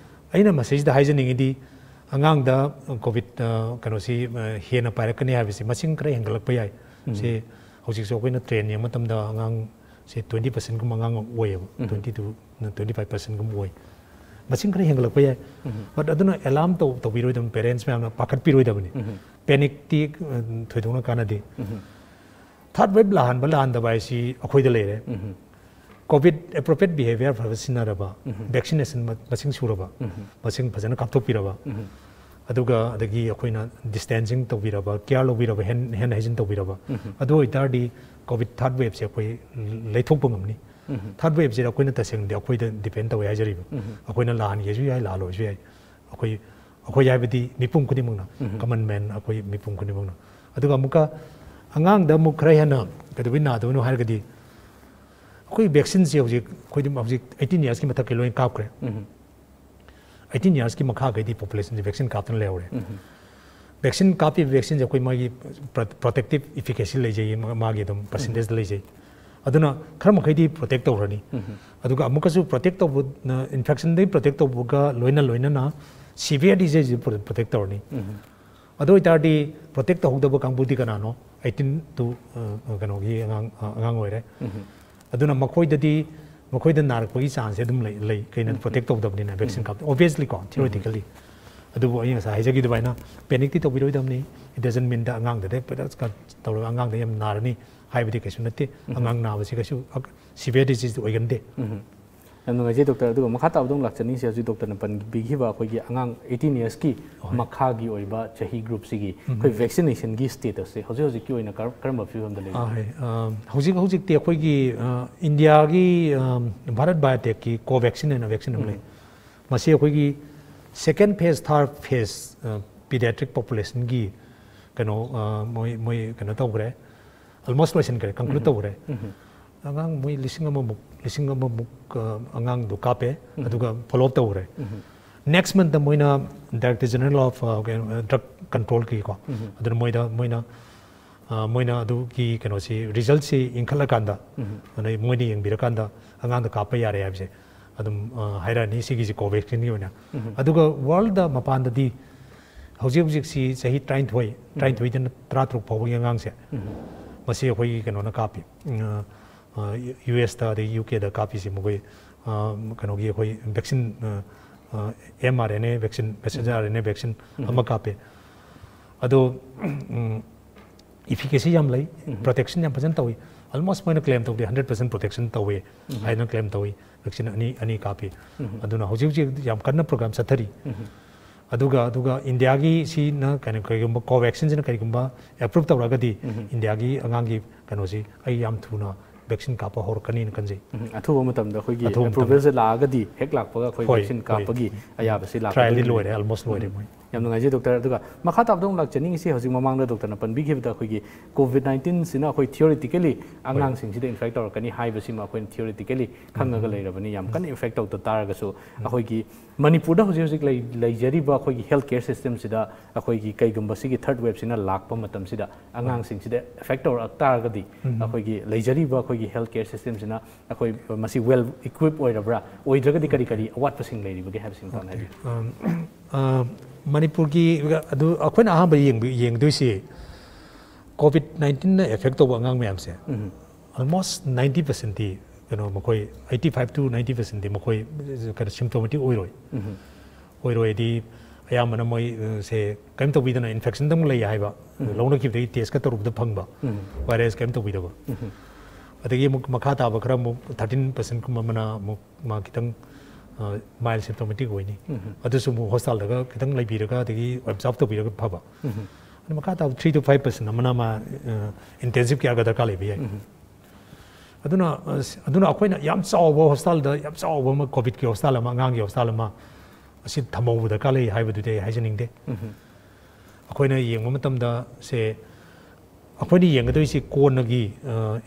ꯑꯩꯅ ꯃꯁꯤꯁꯤꯗ ꯍꯥꯏꯖꯅꯤꯡꯉꯤꯗꯤ ꯑꯉꯥꯡꯗ ꯀꯣꯚꯤꯗ, ꯑ, ꯀꯩꯅꯣꯁꯤ, ꯑ, ꯍꯦꯟꯅ ꯄꯥꯏꯔꯛꯀꯅꯤ ꯍꯥꯏꯕꯁꯤ ꯃꯁꯤꯡ ꯈꯔ ꯍꯦꯟꯒꯠꯂꯛꯄ ꯌꯥꯏ꯫ ꯁꯤ ꯍꯧꯖꯤꯛꯁꯨ ꯑꯩꯈꯣꯏꯅ ꯇ꯭ꯔꯦꯟ ꯌꯦꯡꯕ ꯃꯇꯝꯗ ꯑꯉꯥꯡꯁꯦ ꯇ꯭ꯋꯦꯟꯇꯤ ꯄꯥꯔꯁꯦꯟꯒꯨꯝꯕ ꯑꯉꯥꯡ ꯑꯣꯏꯌꯦꯕ, ꯇ꯭ꯋꯦꯟꯇꯤ ꯇꯨ, ꯇ꯭ꯋꯦꯟꯇꯤ ꯐꯥꯏꯚ ꯄꯥꯔꯁꯦꯟꯒꯨꯝꯕ ꯑꯣꯏ꯫ ꯃꯁꯤꯡ ꯈꯔ ꯍꯦꯟꯒꯠꯂꯛꯄ ꯌꯥꯏ꯫ ꯕꯠ ꯑꯗꯨꯅ ꯑꯦꯂꯥꯔꯝ ꯇꯧ ꯇꯧꯕꯤꯔꯣꯏꯗꯕꯅꯤ, ꯄꯦꯔꯦꯟꯁ ꯃꯌꯥꯝꯅ ꯄꯥꯈꯠꯄꯤꯔꯣꯏꯗꯕꯅꯤ꯫ ꯄꯦꯅꯤꯛꯇꯤ, ꯑ, ꯊꯣꯏꯗꯣꯛꯅ ꯀꯥꯟꯅꯗꯦ꯫ ꯊꯥꯔꯠ ꯋꯦꯕ ꯂꯥꯛꯍꯟꯕ ꯂꯥꯛꯍꯟꯗꯕ ꯍꯥꯏꯁꯤ ꯑꯩꯈꯣꯏꯗ ꯂꯩꯔꯦ꯫ ꯀꯣꯚꯤꯗ ꯑꯦꯄ꯭ꯔꯣꯄ꯭ꯔꯤꯌꯦꯠ ꯕꯤꯍꯦꯕꯤꯌꯔ ꯐꯖꯅ ꯁꯤꯖꯤꯟꯅꯔꯕ, ꯚꯦꯛꯁꯤꯅꯦꯁꯟ ꯃ- ꯃꯁꯤꯡ ꯁꯨꯔꯕ, ꯃꯁꯤꯡ ꯐꯖꯅ ꯀꯥꯞꯊꯣꯛꯄꯤꯔꯕ, ꯑꯗꯨꯒ ꯑꯗꯒꯤ ꯑꯩꯈꯣꯏꯅ ꯗꯤꯁꯇꯦꯟꯁꯤꯡ ꯇꯧꯕꯤꯔꯕ, ꯀꯤꯌꯥꯔ ꯂꯧꯕꯤꯔꯕ, ꯍꯦꯟ ꯍꯦꯟ ꯍꯥꯏꯖꯤꯟ ꯇꯧꯕꯤꯔꯕ, ꯑꯗꯨ ꯑꯣꯏꯇꯥꯔꯗꯤ ꯀꯣꯚꯤꯗ ꯊꯥꯔꯠ ꯋꯦꯕꯁꯦ ꯑꯩꯈꯣꯏ ꯂꯩꯊꯣꯛꯄ ꯉꯝꯅꯤ꯫ ꯊꯥꯔꯠ ꯋꯦꯕꯁꯤꯗ ꯑꯩꯈꯣꯏꯅ ꯇꯁꯦꯡꯅꯗꯤ ꯑꯩꯈꯣꯏꯗ ꯗꯤꯄꯦꯟ ꯇꯧꯋꯦ ꯍꯥꯏꯖꯔꯤꯕ꯫ ꯑꯩꯈꯣꯏꯅ ꯂꯥꯛꯍꯟꯒꯦꯁꯨ ꯌꯥꯏ, ꯂꯥꯛꯍꯜꯂꯣꯏꯁꯨ ꯌꯥꯏ꯫ ꯑꯩꯈꯣꯏ ꯑꯩꯈꯣꯏ ꯍꯥꯏꯕꯗꯤ ꯃꯤꯄꯨꯝ ꯈꯨꯗꯤꯡꯃꯛꯅ, ꯀꯃꯟ ꯃꯦꯟ ꯑꯩꯈꯣꯏ ꯃꯤꯄꯨꯝ ꯈꯨꯗꯤꯡꯃꯛꯅ꯫ ꯑꯗꯨꯒ ꯑꯃꯨꯛꯀ ꯑꯉꯥꯡꯗ ꯑꯃꯨꯛ ꯈꯔ ꯍꯦꯟꯅ ꯀꯩꯗꯧꯕꯩ ꯅꯥꯗꯕꯅꯣ ꯍꯥꯏꯔꯒꯗꯤ, ꯑꯩꯈꯣꯏ ꯚꯦꯛꯁꯤꯟꯁꯦ ꯍꯧꯖꯤꯛ ꯑꯩꯈꯣꯏꯗꯤ ꯍꯧꯖꯤꯛ eighteen yearsꯀꯤ ꯃꯊꯛꯀꯤ ꯂꯣꯏꯅ ꯀꯥꯞꯈ꯭ꯔꯦ꯫ Eighteen yearsꯀꯤ ꯃꯈꯥꯈꯩꯗꯤ populationꯁꯦ ꯚꯦꯛꯁꯤꯟ ꯀꯥꯞꯇꯅ ꯂꯩꯍꯧꯔꯦ꯫ ꯚꯦꯛꯁꯤꯟ ꯀꯥꯞꯄꯤꯕ ꯚꯦꯛꯁꯤꯟꯁꯦ ꯑꯩꯈꯣꯏ ꯃꯥꯒꯤ protective efficacy ꯂꯩꯖꯩ, ꯃꯥꯒꯤ ꯑꯗꯨꯝ percentageꯗ ꯂꯩꯖꯩ꯫ ꯑꯗꯨꯅ ꯈꯔ ꯃꯈꯩꯗꯤ protect ꯇꯧꯔꯅꯤ꯫ ꯑꯗꯨꯒ ꯑꯃꯨꯛꯀꯁꯨ protect ꯇꯧꯕ, infectionꯗꯒꯤ protect ꯇꯧꯕꯒ ꯂꯣꯏꯅ ꯂꯣꯏꯅꯅ severe diseaseꯁꯤ protect ꯇꯧꯔꯅꯤ꯫ ꯑꯗꯨ ꯑꯣꯏꯇꯥꯔꯗꯤ protect ꯇꯧꯍꯧꯗꯕ ꯀꯥꯡꯕꯨꯗꯤ ꯀꯅꯥꯅꯣ? Eighteen to, ꯑ, ꯀꯩꯅꯣꯒꯤ ꯑꯉꯥꯡ, ꯑ, ꯑꯉꯥꯡ ꯑꯣꯏꯔꯦ꯫ ꯑꯗꯨꯅ ꯃꯈꯣꯏꯗꯗꯤ, ꯃꯈꯣꯏꯗ ꯅꯥꯔꯛꯄꯒꯤ chanceꯁꯦ ꯑꯗꯨꯝ ꯂꯩ, ꯂꯩ꯫ ꯀꯩꯅꯣ, protect ꯇꯧꯗꯕꯅꯤꯅ vaccine ꯀꯥꯞ, obviously ꯀꯣ, theoretically꯫ ꯑꯗꯨꯕꯨ ꯑꯩ ꯉꯁꯥꯏ ꯍꯥꯏꯖꯈꯤꯕ ꯑꯗꯨꯃꯥꯏꯅ panic ꯇꯧꯕꯤꯔꯣꯏꯗꯕꯅꯤ꯫ It doesn't mean that ꯑꯉꯥꯡꯗꯗꯤ ꯄꯦꯗꯛꯁ ꯇꯧꯔꯒ ꯑꯉꯥꯡꯗ ꯌꯥꯝ ꯅꯥꯔꯅꯤ ꯍꯥꯏꯕꯗꯤ ꯀꯩꯁꯨ ꯅꯠꯇꯦ꯫ ꯑꯉꯥꯡ ꯅꯥꯕꯁꯤ ꯀꯩꯁꯨ severe disease ꯑꯣꯏꯒꯟꯗꯦ꯫ ꯌꯥꯝ ꯅꯨꯡꯉꯥꯏꯖꯩ doctor꯫ ꯑꯗꯨꯒ ꯃꯈꯥ ꯇꯥꯕꯗ ꯑꯃꯨꯛ ꯂꯥꯛꯆꯅꯤꯡꯁꯤ, ꯍꯧꯖꯤꯛ doctorꯅ ꯄꯟꯕꯤꯈꯤꯕ ꯑꯩꯈꯣꯏꯒꯤ ꯑꯉꯥꯡ eighteen yearsꯀꯤ ꯃꯈꯥꯒꯤ ꯑꯣꯏꯕ ꯆꯍꯤ groupꯁꯤꯒꯤ ꯑꯩꯈꯣꯏ vaccinationꯒꯤ statusꯁꯦ ꯍꯧꯖꯤꯛ ꯍꯧꯖꯤꯛꯀꯤ ꯑꯣꯏꯅ ꯀꯔꯝ-, ꯀꯔꯝꯕ ꯐꯤꯕꯝꯗ ꯂꯩꯒꯦ? ꯑꯥ, ꯍꯣꯏ꯫ ꯑꯥ, ꯍꯧꯖꯤꯛ ꯍꯧꯖꯤꯛꯇꯤ ꯑꯩꯈꯣꯏꯒꯤ, ꯑꯥ, ꯏꯟꯗꯤꯌꯥꯒꯤ, ꯑꯥ, ꯚꯥꯔꯠ ꯕꯥꯏꯑꯣꯇꯦꯛꯀꯤ Covaxin ꯍꯥꯏꯅ vaccine ꯑꯃ ꯂꯩ꯫ ꯃꯁꯤ ꯑꯩꯈꯣꯏꯒꯤ second phase, third phase, ꯑꯥ, pediatric populationꯒꯤ ꯀꯩꯅꯣ, ꯑꯥ, ꯃꯣꯏ, ꯃꯣꯏ ꯀꯩꯅꯣ ꯇꯧꯈ꯭ꯔꯦ, almost ꯂꯣꯏꯁꯤꯟꯈ꯭ꯔꯦ, conclude ꯇꯧꯈ꯭ꯔꯦ꯫ ꯑꯉꯥꯡ ꯃꯣꯏ ꯂꯤꯁꯤꯡ ꯑꯃꯃꯨꯛ, ꯂꯤꯁꯤꯡ ꯑꯃꯃꯨꯛ, ꯑ, ꯑꯉꯥꯡꯗꯣ ꯀꯥꯞꯄꯦ, ꯑꯗꯨꯒ follow up ꯇꯧꯈ꯭ꯔꯦ꯫ Next monthꯇ ꯃꯣꯏꯅ Director General of, ꯑ, ꯀꯩꯅꯣ, Drug Controlꯒꯤꯀꯣ, ꯑꯗꯨꯅ ꯃꯣꯏꯗ, ꯃꯣꯏꯅ, ꯑ, ꯃꯣꯏꯅ ꯑꯗꯨꯒꯤ ꯀꯩꯅꯣꯁꯤ, resultꯁꯤ ꯏꯟꯈꯠꯂꯀꯥꯟꯗ, ꯑꯗꯩ ꯃꯣꯏꯅ ꯌꯦꯡꯕꯤꯔꯀꯥꯟꯗ ꯑꯉꯥꯡꯗ ꯀꯥꯞꯄ ꯌꯥꯔꯦ ꯍꯥꯏꯕꯁꯦ ꯑꯗꯨꯝ, ꯑ, ꯍꯥꯏꯔꯛꯑꯅꯤ ꯁꯤꯒꯤꯁꯤ Covaxinꯒꯤ ꯑꯣꯏꯅ꯫ ꯑꯗꯨꯒ worldꯗ ꯃꯄꯥꯟꯗꯗꯤ ꯍꯧꯖꯤꯛ ꯍꯧꯖꯤꯛꯁꯤ ꯆꯍꯤ ꯇꯔꯥꯅꯤꯊꯣꯏ, ꯇꯔꯥꯅꯤꯊꯣꯏꯗꯩꯅ ꯇꯔꯥꯇꯔꯨꯛ ꯐꯥꯎꯕꯒꯤ ꯑꯉꯥꯡꯁꯦ, ꯃꯁꯤ ꯑꯩꯈꯣꯏꯒꯤ ꯀꯩꯅꯣꯅ ꯀꯥꯞꯄꯤ꯫ ꯑ, ꯑ, USꯇ ꯑꯗꯩ UKꯗ ꯀꯥꯞꯄꯤꯁꯤ ꯃꯈꯣꯏ, ꯑ, ꯀꯩꯅꯣꯒꯤ ꯑꯩꯈꯣꯏ vaccine, ꯑ, ꯑ, mRNA vaccine, messenger RNA vaccine ꯑꯃ ꯀꯥꯞꯄꯦ꯫ ꯑꯗꯣ, ꯎꯝ, efficacy ꯌꯥꯝ ꯂꯩ, protection ꯌꯥꯝ ꯐꯖꯅ ꯇꯧꯏ꯫ Almost ꯃꯣꯏꯅ claim ꯇꯧꯗꯦ, hundred percent protection ꯇꯧꯏ ꯍꯥꯏꯅ claim ꯇꯧꯏ꯫ Vaccine ꯑꯅꯤ, ꯑꯅꯤ ꯀꯥꯞꯄꯤ꯫ ꯑꯗꯨꯅ ꯍꯧꯖꯤꯛ ꯍꯧꯖꯤꯛ ꯌꯥꯝ ꯀꯟꯅ program ꯆꯠꯊꯔꯤ꯫ ꯑꯗꯨꯒ, ꯑꯗꯨꯒ ꯏꯟꯗꯤꯌꯥꯒꯤ ꯁꯤꯅ ꯀꯩꯅꯣ, ꯀꯔꯤꯒꯨꯝꯕ Covaxinꯁꯤꯅ ꯀꯔꯤꯒꯨꯝꯕ approve ꯇꯧꯔꯒꯗꯤ ꯏꯟꯗꯤꯌꯥꯒꯤ ꯑꯉꯥꯡꯒꯤ ꯀꯩꯅꯣꯁꯤ ꯑꯩ ꯌꯥꯝ ꯊꯨꯅ vaccine ꯀꯥꯞꯄ ꯍꯧꯔꯛꯀꯅꯤꯅ ꯈꯟꯖꯩ꯫ ꯎꯝ, ꯑꯊꯨꯕ ꯃꯇꯝꯗ ꯑꯩꯈꯣꯏꯒꯤ ꯑꯊꯨꯕ ꯃꯇꯝꯗ꯫ Approvalꯁꯦ ꯂꯥꯛꯑꯒꯗꯤ ꯍꯦꯛ ꯂꯥꯛꯄꯒ ꯑꯩꯈꯣꯏ ꯍꯣꯏ, vaccine ꯍꯣꯏ꯫ ꯀꯥꯞꯄꯒꯤ ꯑꯌꯥꯕꯁꯤ ꯂꯥꯛꯀꯗꯣꯏꯅꯤ꯫ Trialꯗꯤ ꯂꯣꯏꯔꯦ, almost ꯂꯣꯏꯔꯦ ꯃꯣꯏ꯫ ꯌꯥꯝ ꯅꯨꯡꯉꯥꯏꯖꯩ ꯗꯣꯛꯇꯔ꯫ ꯑꯗꯨꯒ ꯃꯈꯥ ꯇꯥꯕꯗ ꯑꯃꯨꯛ ꯂꯥꯛꯆꯅꯤꯡꯉꯤꯁꯤ, ꯍꯧꯖꯤꯛ ꯃꯃꯥꯡꯗ ꯗꯣꯛꯇꯔꯅ ꯄꯟꯕꯤꯈꯤꯕꯗ ꯑꯩꯈꯣꯏꯒꯤ ꯀꯣꯚꯤꯗ ꯅꯥꯏꯟꯇꯤꯟꯁꯤꯅ ꯑꯩꯈꯣꯏ ꯊꯤꯑꯣꯔꯤꯇꯤꯀꯦꯂꯤ ꯑꯉꯥꯡꯁꯤꯡꯁꯤꯗ ꯏꯟꯐꯦꯛ ꯇꯧꯔꯛꯀꯅꯤ ꯍꯥꯏꯕꯁꯤꯃ ꯑꯩꯈꯣꯏꯅ ꯊꯤꯑꯣꯔꯤꯇꯤꯀꯦꯂꯤ ꯈꯪꯉꯒ ꯂꯩꯔꯕꯅꯤ꯫ ꯌꯥꯝ ꯀꯟꯅ ꯏꯟꯐꯦꯛ ꯇꯧꯗ ꯇꯥꯔꯒꯁꯨ ꯑꯩꯈꯣꯏꯒꯤ ꯃꯅꯤꯄꯨꯔꯗ ꯍꯧꯖꯤꯛ ꯍꯧꯖꯤꯛ ꯂꯩ-, ꯂꯩꯖꯔꯤꯕ ꯑꯩꯈꯣꯏꯒꯤ ꯍꯦꯜꯊ ꯀꯦꯌꯔ ꯁꯤꯁꯇꯦꯝꯁꯤꯗ ꯑꯩꯈꯣꯏꯒꯤ ꯀꯩꯒꯨꯝꯕ ꯁꯤꯒꯤ ꯊꯥꯔꯗ ꯋꯦꯕꯁꯤꯅ ꯂꯥꯛꯄ ꯃꯇꯝꯁꯤꯗ ꯑꯉꯥꯡꯁꯤꯡꯁꯤꯗ ꯏꯐꯦꯛ ꯇꯧꯔꯛ ꯇꯥꯔꯒꯗꯤ ꯑꯩꯈꯣꯏꯒꯤ ꯂꯩꯖꯔꯤꯕ ꯑꯩꯈꯣꯏꯒꯤ ꯍꯦꯜꯊ ꯀꯦꯌꯔ ꯁꯤꯁꯇꯦꯝꯁꯤꯅ ꯑꯩꯈꯣꯏ ꯃꯁꯤ ꯋꯦꯜ ꯏꯀ꯭ꯋꯤꯞ ꯑꯣꯏꯔꯕ꯭ꯔꯥ, ꯑꯣꯏꯗ꯭ꯔꯒꯗꯤ ꯀꯔꯤ ꯀꯔꯤ ꯑꯋꯥꯠꯄꯁꯤꯡ ꯂꯩꯔꯤꯕꯒꯦ ꯍꯥꯏꯕꯁꯤ ꯃꯇꯥꯡꯗ ꯍꯥꯏꯕꯤꯌꯨ꯫ ꯑꯝ, ꯑ, ꯃꯅꯤꯄꯨꯔꯒꯤ ꯑꯗꯨ ꯑꯩꯈꯣꯏꯅ ꯑꯍꯥꯟꯕ ꯌꯦꯡꯕ-, ꯌꯦꯡꯗꯣꯏꯁꯤ ꯀꯣꯚꯤꯗ ꯅꯥꯏꯟꯇꯤꯟꯅ ꯑꯦꯐꯦꯛ ꯇꯧꯕ ꯑꯉꯥꯡ ꯃꯌꯥꯝꯁꯦ ꯑꯣꯜꯃꯣꯁ ꯅꯥꯏꯟꯇꯤ ꯄꯥꯔꯁꯦꯟꯇꯤ ꯀꯩꯅꯣ ꯃꯈꯣꯏ ꯑꯩꯠꯇꯤ ꯐꯥꯏꯚ ꯇꯨ ꯅꯥꯏꯟꯇꯤ ꯄꯥꯔꯁꯦꯟꯇꯤ ꯃꯈꯣꯏ ꯀꯩꯅꯣ ꯁꯤꯝꯇꯣꯃꯦꯇꯤꯛ ꯑꯣꯏꯔꯣꯏ꯫ ꯑꯣꯏꯔꯣꯏꯗꯤ ꯑꯌꯥꯝꯕꯅ ꯃꯣꯏ ꯑ, ꯁꯦ ꯀꯔꯤꯝ ꯇꯧꯕꯤꯗꯅ ꯏꯟꯐꯦꯛꯁꯟꯗꯪ ꯂꯩ ꯍꯥꯏꯕ ꯂꯧꯅꯈꯤꯕꯗꯒꯤ ꯇꯦꯁꯀ ꯇꯧꯔꯨꯕꯗ ꯐꯪꯕ ꯚꯥꯏꯔꯁ ꯀꯔꯤꯝ ꯇꯧꯕꯤꯗꯕ꯫ ꯑꯗꯒꯤ ꯑꯃꯨꯛ ꯃꯈꯥ ꯇꯥꯕ ꯈꯔ ꯑꯃꯨꯛ ꯊꯥꯔꯇꯤꯟ ꯄꯥꯔꯁꯦꯟꯀꯨꯝꯕ ꯑꯃꯅ ꯑꯃꯨꯛ ꯃꯥ ꯈꯤꯇꯪ ꯃꯥꯏꯜ ꯁꯤꯝꯇꯣꯃꯦꯇꯤꯛ ꯑꯣꯏꯅꯤ꯫ ꯑꯗꯨꯁꯨ ꯑꯃꯨꯛ ꯍꯣꯁꯄꯤꯇꯥꯜꯗꯒ ꯈꯤꯇꯪ ꯂꯩꯕꯤꯔꯒ ꯑꯗꯒꯤ ꯑꯣꯕꯖꯥꯔꯕ ꯇꯧꯕꯤꯔꯒ ꯐꯕ꯫ ꯑꯗꯨ ꯃꯈꯥ ꯇꯥꯕ ꯊ꯭ꯔꯤ ꯇꯨ ꯐꯥꯏꯚ ꯄꯥꯔꯁꯦꯟ ꯑꯃꯅ ꯃꯥ ꯏꯟꯇꯦꯟꯁꯤꯞ ꯀꯦꯌꯔꯒ ꯗꯔꯀꯥꯔ ꯂꯩꯕ ꯌꯥꯏ꯫ ꯑꯗꯨꯅ ꯑꯁ, ꯑꯗꯨꯅ ꯑꯩꯈꯣꯏꯅ ꯌꯥꯝ ꯆꯥꯎꯕ ꯍꯣꯁꯄꯤꯇꯥꯜꯗ ꯌꯥꯝ ꯆꯥꯎꯕ ꯑꯃ ꯀꯣꯚꯤꯗꯀꯤ ꯍꯣꯁꯄꯤꯇꯥꯜ ꯑꯃ, ꯑꯉꯥꯡꯒꯤ ꯍꯣꯁꯄꯤꯇꯥꯜ ꯑꯃ ꯑꯁꯤ ꯊꯝꯍꯧꯕ ꯗꯔꯀꯥꯔ ꯂꯩ ꯍꯥꯏꯕꯗꯨꯗꯤ ꯑꯩ ꯍꯥꯏꯖꯅꯤꯡꯗꯦ꯫ ꯑꯩꯈꯣꯏꯅ ꯌꯦꯡꯕ ꯃꯇꯝꯗ ꯁꯦ ꯑꯩꯈꯣꯏꯅ ꯌꯦꯡꯒꯗꯣꯏꯁꯤ ꯀꯣꯟꯅꯒꯤ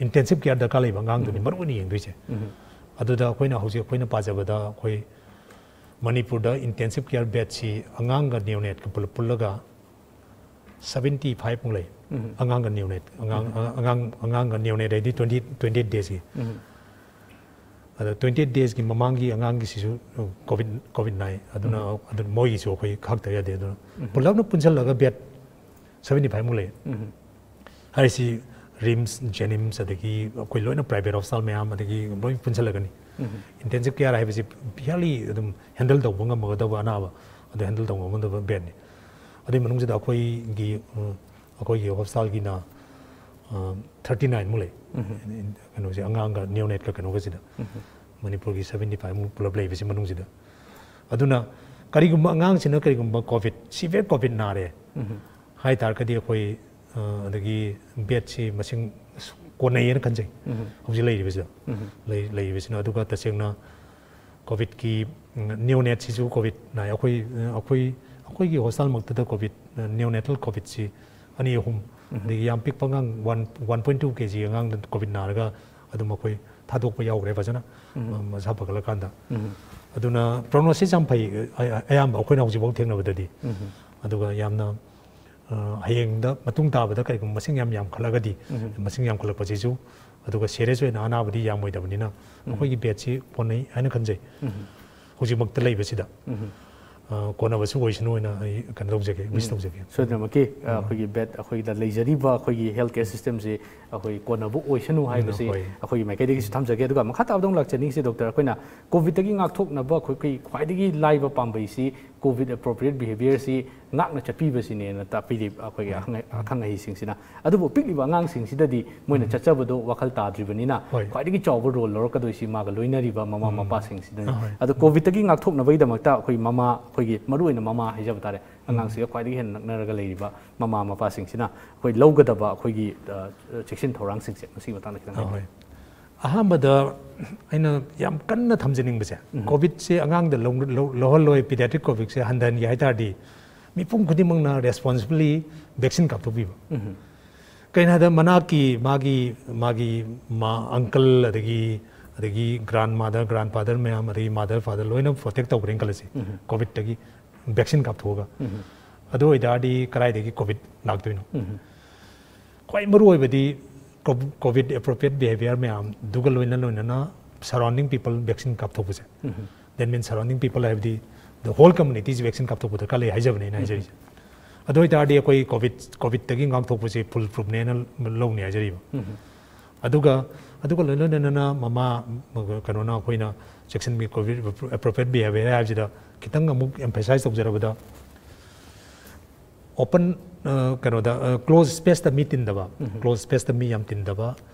ꯏꯟꯇꯦꯟꯁꯤꯞ ꯀꯦꯌꯔ ꯗꯔꯀꯥꯔ ꯂꯩꯕ ꯑꯉꯥꯡꯗꯨꯅꯤ ꯃꯔꯨ ꯑꯣꯏꯅ ꯌꯦꯡꯗꯣꯏꯁꯦ꯫ ꯑꯗꯨꯗ ꯑꯩꯈꯣꯏꯅ ꯍꯧꯖꯤꯛ ꯑꯩꯈꯣꯏꯅ ꯄꯥꯖꯕꯗ ꯑꯩꯈꯣꯏ ꯃꯅꯤꯄꯨꯔꯗ ꯏꯟꯇꯦꯟꯁꯤꯞ ꯀꯦꯌꯔ ꯕꯦꯗꯁꯤ ꯑꯉꯥꯡꯒ ꯅꯤꯑꯣꯅꯦꯠꯀ ꯄꯨꯂꯞ ꯄꯨꯜꯂꯒ ꯁꯕꯦꯟꯇꯤ ꯐꯥꯏꯚꯃꯨꯛ ꯂꯩ꯫ ꯑꯉꯥꯡꯒ ꯅꯤꯑꯣꯅꯦꯠ, ꯑꯉꯥꯡ ꯑꯉꯥꯡ ꯑꯉꯥꯡꯒ ꯅꯤꯑꯣꯅꯦꯠ ꯍꯥꯏꯗꯤ ꯇ꯭ꯋꯦꯟꯇꯤ ꯇ꯭ꯋꯦꯟꯇꯤ ꯑꯩꯠ ꯗꯦꯖꯀꯤ꯫ ꯑꯗꯣ ꯇ꯭ꯋꯦꯟꯇꯤ ꯑꯩꯠ ꯗꯦꯖꯀꯤ ꯃꯃꯥꯡꯒꯤ ꯑꯉꯥꯡꯒꯤꯁꯤꯁꯨ ꯀꯣꯚꯤꯗ ꯀꯣꯚꯤꯗ ꯅꯥꯏ꯫ ꯑꯗꯨꯅ ꯑꯗꯨ ꯃꯣꯏꯒꯤꯁꯨ ꯑꯩꯈꯣꯏ ꯈꯥꯛꯇ ꯌꯥꯗꯦ꯫ ꯑꯗꯨꯅ ꯄꯨꯂꯞꯅ ꯄꯨꯟꯁꯤꯜꯂꯒ ꯕꯦꯗ ꯁꯕꯦꯟꯇꯤ ꯐꯥꯏꯚꯃꯨꯛ ꯂꯩ꯫ ꯍꯥꯏꯔꯤꯁꯤ ꯔꯤꯝꯁ, ꯖꯦꯅꯤꯝꯁ, ꯑꯗꯒꯤ ꯑꯩꯈꯣꯏ ꯂꯣꯏꯅ ꯄ꯭ꯔꯥꯏꯚꯦꯠ ꯍꯣꯁꯄꯤꯇꯥꯜ ꯃꯌꯥꯝ, ꯑꯗꯒꯤ ꯂꯣꯏ ꯄꯨꯟꯁꯤꯜꯂꯒꯅꯤ꯫ ꯏꯟꯇꯦꯟꯁꯤꯞ ꯀꯦꯌꯔ ꯍꯥꯏꯕꯁꯤ ꯐꯤꯌꯔꯂꯤ ꯑꯗꯨꯝ ꯍꯦꯟꯗꯜ ꯇꯧꯕ ꯉꯝꯒꯗꯕ ꯑꯅꯥꯕ, ꯑꯗꯨ ꯍꯦꯟꯗꯜ ꯇꯧꯕ ꯉꯝꯒꯗꯕ ꯕꯦꯗꯅꯤ꯫ ꯑꯗꯨꯒꯤ ꯃꯅꯨꯡꯁꯤꯗ ꯑꯩꯈꯣꯏꯒꯤ ꯑꯩꯈꯣꯏꯒꯤ ꯍꯣꯁꯄꯤꯇꯥꯜꯒꯤꯅ ꯊꯥꯔꯇꯤ ꯅꯥꯏꯟꯃꯨꯛ ꯂꯩ꯫ ꯀꯩꯅꯣꯁꯦ ꯑꯉꯥꯡꯒ ꯅꯤꯑꯣꯅꯦꯠꯀ ꯀꯩꯅꯣꯒꯁꯤꯗ ꯃꯅꯤꯄꯨꯔꯒꯤ ꯁꯕꯦꯟꯇꯤ ꯐꯥꯏꯚꯃꯨꯛ ꯄꯨꯂꯞ ꯂꯩꯕꯁꯤ ꯃꯅꯨꯡꯁꯤꯗ꯫ ꯑꯗꯨꯅ ꯀꯔꯤꯒꯨꯝꯕ ꯑꯉꯥꯡꯁꯤꯅ ꯀꯔꯤꯒꯨꯝꯕ ꯀꯣꯚꯤꯗ, ꯁꯤꯚꯤꯌꯔ ꯀꯣꯚꯤꯗ ꯅꯥꯔꯦ ꯍꯥꯏ ꯇꯥꯔꯒꯗꯤ ꯑꯩꯈꯣꯏ ꯑ, ꯑꯗꯒꯤ ꯕꯦꯗꯁꯤ ꯃꯁꯤꯡ ꯑꯁꯨꯛ ꯀꯣꯟꯅꯩꯌꯦꯅ ꯈꯟꯖꯩ ꯍꯧꯖꯤꯛ ꯂꯩꯔꯤꯕꯁꯤꯗ꯫ ꯂꯩ- ꯂꯩꯔꯤꯕꯁꯤꯅ꯫ ꯑꯗꯨꯒ ꯇꯁꯦꯡꯅ ꯀꯣꯚꯤꯗꯀꯤ ꯅꯤꯑꯣꯅꯦꯠꯁꯤꯁꯨ ꯀꯣꯚꯤꯗ ꯅꯥꯏ꯫ ꯑꯩꯈꯣꯏ ꯑꯩꯈꯣꯏ ꯑꯩꯈꯣꯏꯒꯤ ꯍꯣꯁꯄꯤꯇꯥꯜꯃꯛꯇꯗ ꯀꯣꯚꯤꯗ, ꯅꯤꯌꯣꯅꯦꯇꯜ ꯀꯣꯚꯤꯗꯁꯤ ꯑꯅꯤ ꯑꯍꯨꯝ, ꯑꯗꯒꯤ ꯌꯥꯝ ꯄꯤꯛꯄ ꯑꯉꯥꯡ ꯋꯥꯟ ꯋꯥꯟ ꯄꯣꯏꯟ ꯇꯨ ꯀꯦ ꯖꯤ ꯑꯉꯥꯡꯗ ꯀꯣꯚꯤꯗ ꯅꯥꯔꯒ ꯑꯗꯨꯝ ꯑꯩꯈꯣꯏ ꯊꯥꯗꯣꯛꯄ ꯌꯥꯎꯈ꯭ꯔꯦ ꯐꯖꯅ, ꯃꯁꯥ ꯐꯒꯠꯂꯀꯥꯟꯗ꯫ ꯑꯗꯨꯅ ꯄ꯭ꯔꯣꯒꯅꯣꯁꯤꯁ ꯌꯥꯝ ꯐꯩ, ꯑ-, ꯑꯌꯥꯝꯕ ꯑꯩꯈꯣꯏꯅ ꯍꯧꯖꯤꯛꯐꯥꯎ ꯊꯦꯡꯅꯕꯗꯗꯤ꯫ ꯑꯗꯨꯒ ꯌꯥꯝꯅ, ꯑ, ꯍꯌꯦꯡꯗ ꯃꯇꯨꯡ ꯇꯥꯕꯗ ꯀꯔꯤꯒꯨꯝꯕ ꯃꯁꯤꯡ ꯌꯥꯝ ꯌꯥꯝꯈꯠꯂꯒꯗꯤ, ꯃꯁꯤꯡ ꯌꯥꯝꯈꯠꯂꯛꯄꯁꯤꯁꯨ, ꯑꯗꯨꯒ ꯁꯦꯔꯤꯌꯁ ꯑꯣꯏꯅ ꯑꯅꯥꯕꯗꯤ ꯌꯥꯝꯃꯣꯏꯗꯕꯅꯤꯅ, ꯑꯩꯈꯣꯏꯒꯤ ꯕꯦꯗꯁꯤ ꯀꯣꯟꯅꯩ ꯍꯥꯏꯅ ꯈꯟꯖꯩ꯫ ꯍꯧꯖꯤꯛꯃꯛꯇ ꯂꯩꯕꯁꯤꯗ, ꯑ, ꯀꯣꯟꯅꯕꯁꯨ ꯑꯣꯏꯁꯅꯨ ꯍꯥꯏꯅ ꯑꯩ ꯀꯩꯅꯣ ꯇꯧꯖꯒꯦ, ꯋꯤꯁ ꯇꯧꯖꯒꯦ꯫ ꯁꯣꯏꯗꯅꯃꯛꯀꯤ, ꯑ, ꯑꯩꯈꯣꯏꯒꯤ ꯕꯦꯗ, ꯑꯩꯈꯣꯏꯗ ꯂꯩꯖꯔꯤꯕ ꯑꯩꯈꯣꯏꯒꯤ ꯍꯦꯜꯊ ꯀꯦꯌꯔ ꯁꯤꯁꯇꯦꯝꯁꯤ ꯑꯩꯈꯣꯏ ꯀꯣꯟꯅꯕ ꯑꯣꯏꯁꯅꯨ ꯍꯥꯏꯕꯁꯤ ꯍꯣꯏ꯫ ꯑꯩꯈꯣꯏꯒꯤ ꯃꯥꯏꯀꯩꯗꯒꯤꯁꯨ ꯊꯝꯖꯒꯦ꯫ ꯑꯗꯨꯒ ꯃꯈꯥ ꯇꯥꯕꯗ ꯑꯃꯨꯛ ꯂꯥꯛꯆꯅꯤꯡꯉꯤꯁꯤ, ꯗꯣꯛꯇꯔ, ꯑꯩꯈꯣꯏꯅ ꯀꯣꯚꯤꯗꯇꯒꯤ ꯉꯥꯛꯊꯣꯛꯅꯕ ꯑꯩꯈꯣꯏ, ꯑꯩꯈꯣꯏ ꯈ꯭ꯋꯥꯏꯗꯒꯤ ꯂꯥꯏꯕ ꯄꯥꯝꯕꯩꯁꯤ ꯀꯣꯚꯤꯗ ꯑꯦꯄ꯭ꯔꯣꯄ꯭ꯔꯤꯌꯦꯠ ꯕꯤꯍꯦꯕꯤꯌꯔꯁꯤ ꯉꯥꯛꯅ ꯆꯠꯄꯤꯕꯁꯤꯅꯦꯅ ꯇꯥꯛꯄꯤꯔꯤ ꯑꯩꯈꯣꯏꯒꯤ ꯑꯈꯪ ꯑꯈꯪ ꯑꯍꯩꯁꯤꯡꯁꯤꯅ꯫ ꯑꯗꯨꯕꯨ ꯄꯤꯛꯂꯤꯕ ꯑꯉꯥꯡꯁꯤꯡꯁꯤꯗꯗꯤ ꯃꯣꯏꯅ ꯆꯠꯆꯕꯗꯣ ꯋꯥꯈꯜ ꯇꯥꯗ꯭ꯔꯤꯕꯅꯤꯅ, ꯍꯣꯏ꯫ ꯈ꯭ꯋꯥꯏꯗꯒꯤ ꯆꯥꯎꯕ ꯔꯣꯜ ꯂꯧꯔꯛꯀꯗꯣꯏꯁꯤ ꯃꯥꯒ ꯂꯣꯏꯅꯔꯤꯕ ꯃꯃꯥ ꯃꯄꯥꯁꯤꯡꯁꯤꯗꯅꯤ꯫ ꯑꯍꯣꯏ꯫ ꯑꯗꯣ ꯀꯣꯚꯤꯗꯇꯒꯤ ꯉꯥꯛꯊꯣꯛꯅꯕꯒꯤꯗꯃꯛꯇ ꯑꯩꯈꯣꯏ ꯃꯃꯥ, ꯑꯩꯈꯣꯏꯒꯤ ꯃꯔꯨꯑꯣꯏꯅ ꯃꯃꯥ ꯍꯥꯏꯖꯕ ꯇꯥꯔꯦ, ꯑꯉꯥꯡꯁꯤꯒ ꯈ꯭ꯋꯥꯏꯗꯒꯤ ꯍꯦꯟꯅ ꯅꯛꯅꯔꯒ ꯂꯩꯔꯤꯕ ꯃꯃꯥ ꯃꯄꯥꯁꯤꯡꯁꯤꯅ ꯑꯩꯈꯣꯏ ꯂꯧꯒꯗꯕ ꯑꯩꯈꯣꯏꯒꯤ, ꯑ, ꯆꯦꯛꯁꯤꯟ ꯊꯧꯔꯥꯡꯁꯤꯡꯁꯦ ꯃꯁꯤꯒꯤ ꯃꯇꯥꯡꯗ ꯈꯤꯇꯪ ꯍꯥꯏꯕꯤꯌꯨ꯫ ꯑꯍꯣꯏ꯫ ꯑꯍꯥꯟꯕꯗ ꯑꯩꯅ ꯌꯥꯝ ꯀꯟꯅ ꯊꯝꯖꯅꯤꯡꯕꯁꯦ, ꯀꯣꯚꯤꯗꯁꯦ ꯑꯉꯥꯡꯗ ꯂꯧ-, ꯂꯧ-, ꯂꯧꯍꯜꯂꯣꯏ, ꯄꯤꯗꯤꯌꯥꯇ꯭ꯔꯤꯛ ꯀꯣꯚꯤꯗꯁꯦ ꯍꯟꯊꯍꯟꯒꯦ ꯍꯥꯏ ꯇꯥꯔꯗꯤ, ꯃꯤꯄꯨꯝ ꯈꯨꯗꯤꯡꯃꯛꯅ ꯔꯦꯁꯄꯣꯟꯁꯤꯕꯤꯂꯤ ꯚꯦꯛꯁꯤꯟ ꯀꯥꯞꯊꯣꯛꯄꯤꯕ꯫ ꯀꯩꯅꯣ ꯍꯥꯏꯗ ꯃꯅꯥꯛꯀꯤ ꯃꯥꯒꯤ, ꯃꯥꯒꯤ ꯃꯥ, ꯑꯪꯀꯜ, ꯑꯗꯒꯤ, ꯑꯗꯒꯤ ꯒ꯭ꯔꯥꯟ ꯃꯥꯗꯔ, ꯒ꯭ꯔꯥꯟ ꯐꯥꯗꯔ ꯃꯌꯥꯝ, ꯑꯗꯒꯤ ꯃꯥꯗꯔ ꯐꯥꯗꯔ ꯂꯣꯏꯅ ꯄ꯭ꯔꯣꯇꯦꯛ ꯇꯧꯈ꯭ꯔꯦꯅ ꯈꯜꯂꯁꯤ, ꯀꯣꯚꯤꯗꯇꯒꯤ ꯚꯦꯛꯁꯤꯟ ꯀꯥꯞꯊꯣꯛꯑꯒ꯫ ꯑꯗꯨ ꯑꯣꯏꯇꯥꯔꯗꯤ ꯀꯗꯥꯏꯗꯒꯤ ꯀꯣꯚꯤꯗ ꯂꯥꯛꯇꯣꯏꯅꯣ? ꯈ꯭ꯋꯥꯏ ꯃꯔꯨ ꯑꯣꯏꯕꯗꯤ ꯀꯣ-, ꯀꯣꯚꯤꯗ ꯑꯦꯄ꯭ꯔꯣꯄ꯭ꯔꯤꯌꯦꯠ ꯕꯤꯍꯦꯕꯤꯌꯔ ꯃꯌꯥꯝꯗꯨꯒ ꯂꯣꯏꯅ ꯂꯣꯏꯅꯅ ꯁꯔꯥꯎꯟꯗꯤꯡ ꯄꯤꯄꯜ ꯚꯦꯛꯁꯤꯟ ꯀꯥꯞꯊꯣꯛꯄꯁꯦ꯫ That means surrounding people ꯍꯥꯏꯕꯗꯤ the whole communityꯁꯤ ꯚꯦꯛꯁꯤꯟ ꯀꯥꯞꯊꯣꯛꯄ ꯗꯔꯀꯥꯔ ꯂꯩ ꯍꯥꯏꯖꯕꯅꯦ ꯑꯩꯅ ꯍꯥꯏꯖꯔꯤꯁꯦ꯫ ꯑꯗꯨ ꯑꯣꯏꯇꯥꯔꯗꯤ ꯑꯩꯈꯣꯏ ꯀꯣꯚꯤꯗ, ꯀꯣꯚꯤꯗꯇꯒꯤ ꯉꯥꯛꯊꯣꯛꯄꯁꯦ ꯐꯨꯜ ꯄ꯭ꯔꯨꯐꯅꯦꯅ ꯂꯧꯅꯤ ꯍꯥꯏꯖꯔꯤꯕ꯫ ꯑꯗꯨꯒ, ꯑꯗꯨꯒ ꯂꯣꯏꯅ ꯂꯣꯏꯅꯅ ꯃꯃꯥ, ꯀꯩꯅꯣꯅ ꯑꯩꯈꯣꯏꯅ ꯆꯦꯛꯁꯤꯟꯕꯤ ꯀꯣꯚꯤꯗ ꯑꯦꯄ꯭ꯔꯣꯄ꯭ꯔꯤꯌꯦꯠ ꯕꯤꯍꯦꯕꯤꯌꯔ ꯍꯥꯏꯕꯁꯤꯗ ꯈꯤꯇꯪ ꯑꯃꯨꯛ ꯑꯦꯝꯐꯦꯁꯥꯏꯁ ꯇꯧꯖꯔꯕꯗ, ꯑꯣꯄꯟ, ꯑ, ꯀꯩꯅꯣꯗ, ꯑ, ꯀ꯭ꯂꯣꯖ ꯁ꯭ꯄꯦꯁꯇ ꯃꯤ ꯇꯤꯟꯗꯕ, ꯀ꯭ꯂꯣꯖ ꯁ꯭ꯄꯦꯁꯇ ꯃꯤ ꯌꯥꯝ ꯇꯤꯟꯗꯕ,